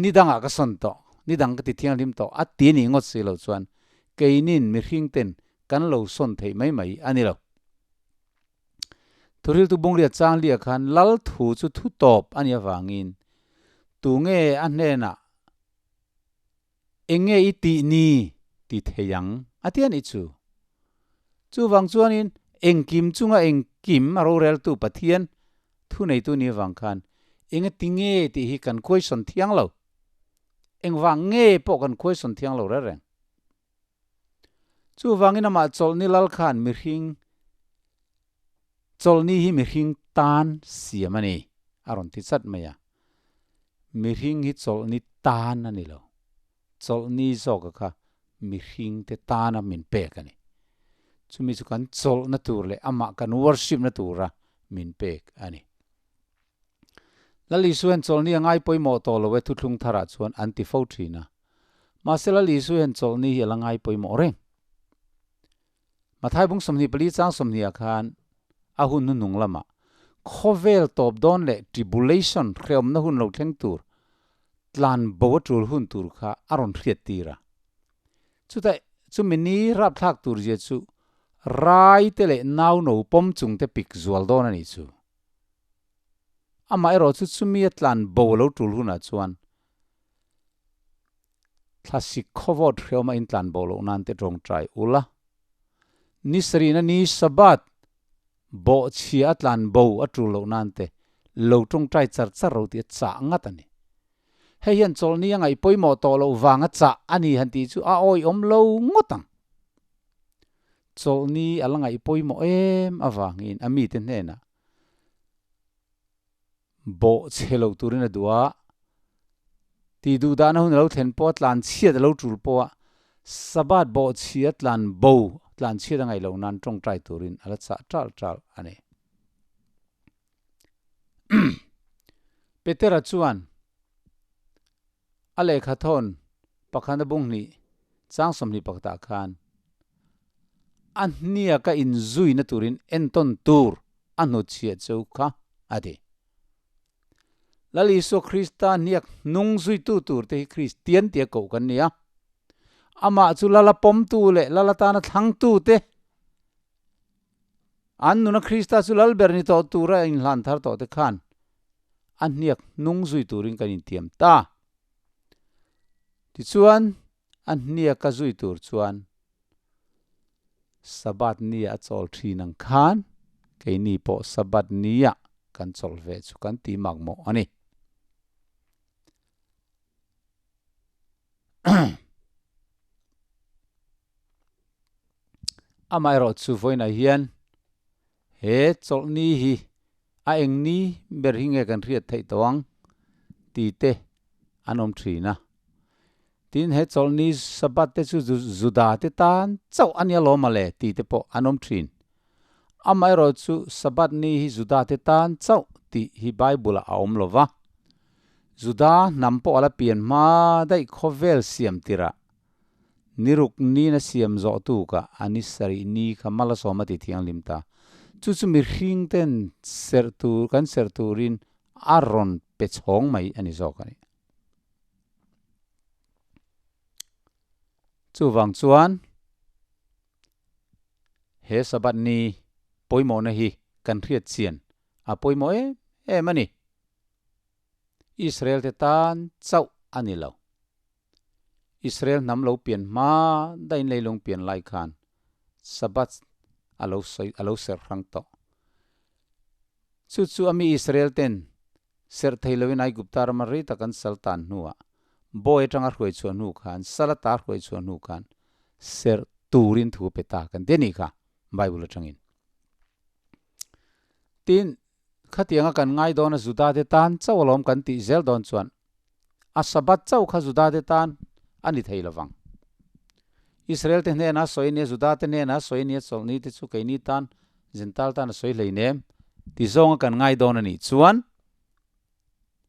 [SPEAKER 1] ni dangah ka sawn tawh, ni dang ka ti thianghlim tawh a ti nih ngawt si lo chuan keinin mihring ten kan lo sawn theih mai mai a ni lo. Thuriltu Bungriat Changlia khan Lal thu chu thu tawp a nih avangin tunge a hnenah Eng nge i tih ni ti thei ang a ti a nih chu. Chuvang chuanin engkim chunga engkim a roreltu Pathian thuneitu ni avang khan eng a ti nge tih hi kan question thiang lo. Engvang nge pawh kan question thiang lo reng reng. Chuvangin amah chawlhni lal khan mihring chawlhni hi mihring tan siam a ni a rawn ti chat mai a. Mihring hi chawlhni tan a ni lo. Chawlhni zawka kha mihringte tana min pek a ni. Chumi chu kan chawlhna tur leh amah kan worship na tura min pek a ni. Lal Isu hian chawlhni a ngai pawimawh tawh lo e thuthlung tharah chuan an ti fo thin a. Mahse Lal Isu hian chawlhni hi a la ngai pawimawh reng. Mathai bung 24 chang 20 ah khan a hun hnuhnung lamah khawvel tawp dawn leh tribulation hrehawmna hun lo thleng tur tlan bo a tul hun tur kha a rawn hriat tir a. Chutah chumi ni rapthlak tur zia chu rai te leh nau no pawm chung te pik zual dawn a nih chu. Amah erawh chu chumi a tlan bo a lo tul hunah chuan Thlasik khawvawt hreawm a intlan bo loh nan te tawngtai ula. Ni sarihna ni Sabbath bawhchhia a tlan bo a tul loh nan te lo tawngtai char char ro tih a chah ngat a ni. Hei hian chawlhni a ngaih pawimawh tawh loh vang a chah a ni han tih chu a awihawm lo ngawt ang. Chawlhni a la ngaih pawimawh em avangin a mite hnenah Bawh chhe lo turin a duh a, tih duh dahna hun a lo thlen pawh a tlan chhiat a lo tul pawh a, Sabbath bawh chhi a tlan bo, tlan chhiat a ngaih loh nan tawngtai turin a la chah tal tal a ni. Petera chuan a lehkha thawn pakhana bung hnih chang 20 pakhatah khan a hniaka inzuina turin entawn tur a hnutchhiah cheu kha a ti. Lal Isua Krista hniak hnung zuitu turte hi Kristian tia koh kan ni a. Amah chu Lala pawmtu leh Lal atana thlangtute an nuna Krista chu Lal ber ni tawh tura inhlan thar tawhte khan a hniak hnung zui turin kan intiam ta. Tichuan, a hniaka zui tur chuan Sabbath nia a chawl thin ang khan keini pawh Sabbath nia kan chawl ve chu kan ti makmawh a ni. Amaherawh chu vawiinah hian he chawlhni hi a eng ni ber hi nge kan hriat theih tawh ang tih te an awm thin a. Tin, he chawlhni Sabbath te chu Juda te tan chauh a nia lawm ale tih te pawh an awm thin. Amaherawhchu Sabbath ni hi Juda te tan chauh tih hi Bible ah a awm lo va. Juda hnam pawh a la pian hma daih khawvel siam tirah Niruk nina siam zawh tukah a ni sarih ni kha Malasawm a ti thianghlim ta. Chu chu mihring ten serh tur kan serh turin a rawn pe chhawng mai a ni zawk a ni. Chuvang chuan he Sabbath ni pawimawhna hi kan hriat chian a pawimawh em em a ni. Israel te tan chauh a ni lo. Israel hnam lo pian hma dahin leilung pian lai khan Sabbath a lo sawi a lo serh hrang tawh. Chu chu a mi Israel ten Serh thei loin Aigupta rama rei tak an sal tan hnuah, bawi atanga hruai chhuah hnu khan, sal ata hruai chhuah hnu khan serh turin thu pe ta kan ti a nih kha Bible atangin. Tin, khatianga kan ngai dawn a Juda te tan chauh alawm kan tih zel dawn chuan a Sabbath chauh kha Juda te tan a ni thei lovang. Israel te hnena sawi nia, Juda te hnena sawi nia chawlhni te chu keini tan Jental tan a sawi hleinem ti zawnga kan ngai dawn a nih chuan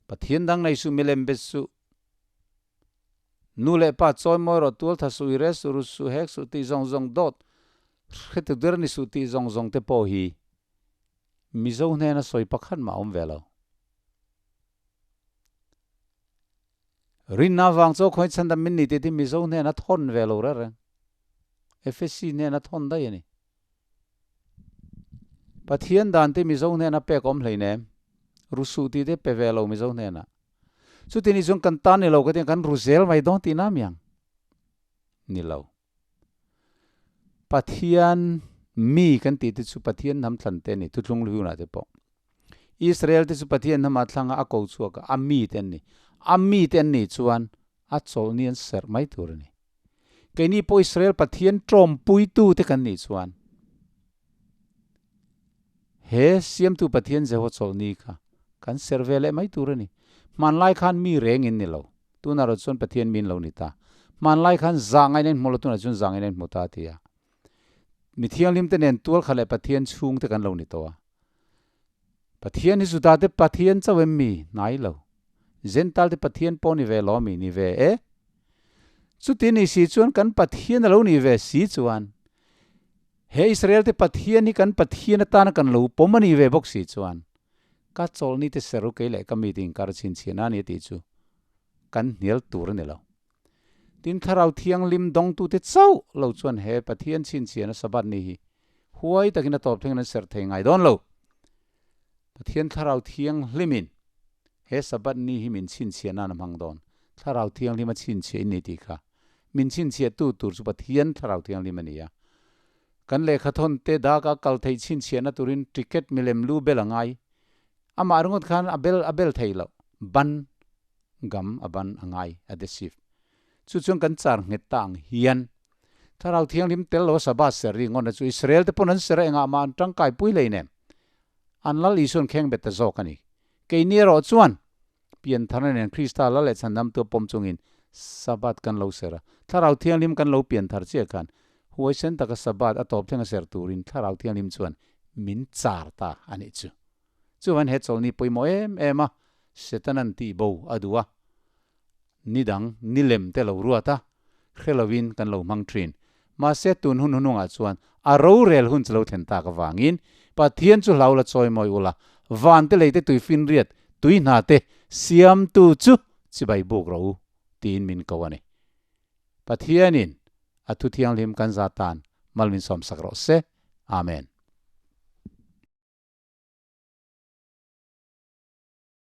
[SPEAKER 1] Pathian dang nei suh, milem bet suh, nu leh pa chawi mawi rawh, tual tha suh, i re suh, ru suh, hek suh tih zawng zawng dawt hretu der ni suh tih zawng zawng te pawh hi Mizo hnena sawi pakhat mah a awm ve lo. Rinna vang chu khawi chhandam min ni tih hi Mizo hnena thawn ve lo reng reng. FSC hnena thawn daih a ni. Pathian dan te Mizo hnena pek awm hleinem. Rusuh tih te pe ve lo Mizo hnenah. Chuti ni chuan kan tan ni lo ka ti kan ru zel mai dawn tihna miang ni lo. Pathian mi kan tih te chu Pathian hnam thlan te a ni, Thuthlung Luhunah te pawh. Israel te chu Pathian hnamah thlanga a ko chhuak a, a mi te an ni. A mi te an nih chuan a chawlhni an serh mai tur a ni. Keini pawh Israel Pathian tawmpuitu te kan nih chuan he Siamtu Pathian Jehovah chawlhni kha kan serh ve leh mai tur a ni. Hmanlai khan mi reng in ni lo. Tunah erawh chuan Pathian min lo ni ta. Hmanlai khan zah ngaina in hmu lo, tunah chuan zah ngaina in hmu ta a ti a. Mi thianghlim te nen tual kha leh Pathian chhung te kan lo ni tawh a. Pathian hi Juda te Pathian chauh em mi? Hnai lo. Jental te Pathian pawh ni ve lo mi? Ni ve e. Chuti ni si chuan kan Pathian a lo ni ve si chuan he Israel te Pathian hi kan Pathian atana kan lo pawm a ni ve bawk si chuan ka chawlhni te ser u kei leh ka mi te inkar chhinchhiah na a ni a tih chu kan hnial tur a ni lo. Tin, Thlarau Thianghlim dawngtute chauh lo chuan he Pathian chhinchhiahna Sabbath ni hi huai takin a tawp thlengin an serh thei ngai dawn lo. Pathian Thlarau Thianghlimin he Sabbath ni hi min chhinchhiah nan a hmang dawn. Thlarau Thianghlim a chhinchhiah in ni tih kha min chhinchhiahtu tur chu Pathian Thlarau Thianghlim a ni a. Kan lehkhathawn te daka kal theih chhinchhiahna turin ticket milem lu bel a ngai. Amah ringawt khan a bel a bel thei loh. Ban gam a ban a ngai, adhesive. Chu chuan kan char nghet ta ang hian Thlarau Thianghlim tel lo Sabbath ser ri ngawtna chu Israel te pawn an ser a engah mah an tangkai pui hlei nem. An Lal Isuan kheng bet ta zawk a ni. Keini erawh chuan piantharna nen Krista Lal leh Chhandamtu a pawm chungin Sabbath kan lo ser a. Thlarau Thianghlim kan lo pianthar chiah khan huaisen taka Sabbath a tawp thleng a ser turin Thlarau Thianghlim chuan min char ta a nih chu. Chuan he chawlhni pawimawh em em a, Setanan tih bo a duh a, ni dang ni lem te lo ruat a, hre lovin kan lo hmang thin. Mahse tun hun hunungah chuan a rorel hun chu lo thlen tak avangin Pathian chu hlau la chawi mawi ula, van te lei te tuifinriat tui hna te siamtu chu chibai buk rawh u tiin min ko a ni. Pathianin a thu thianghlim kan za tan mal min sawmsak rawh se. Amen.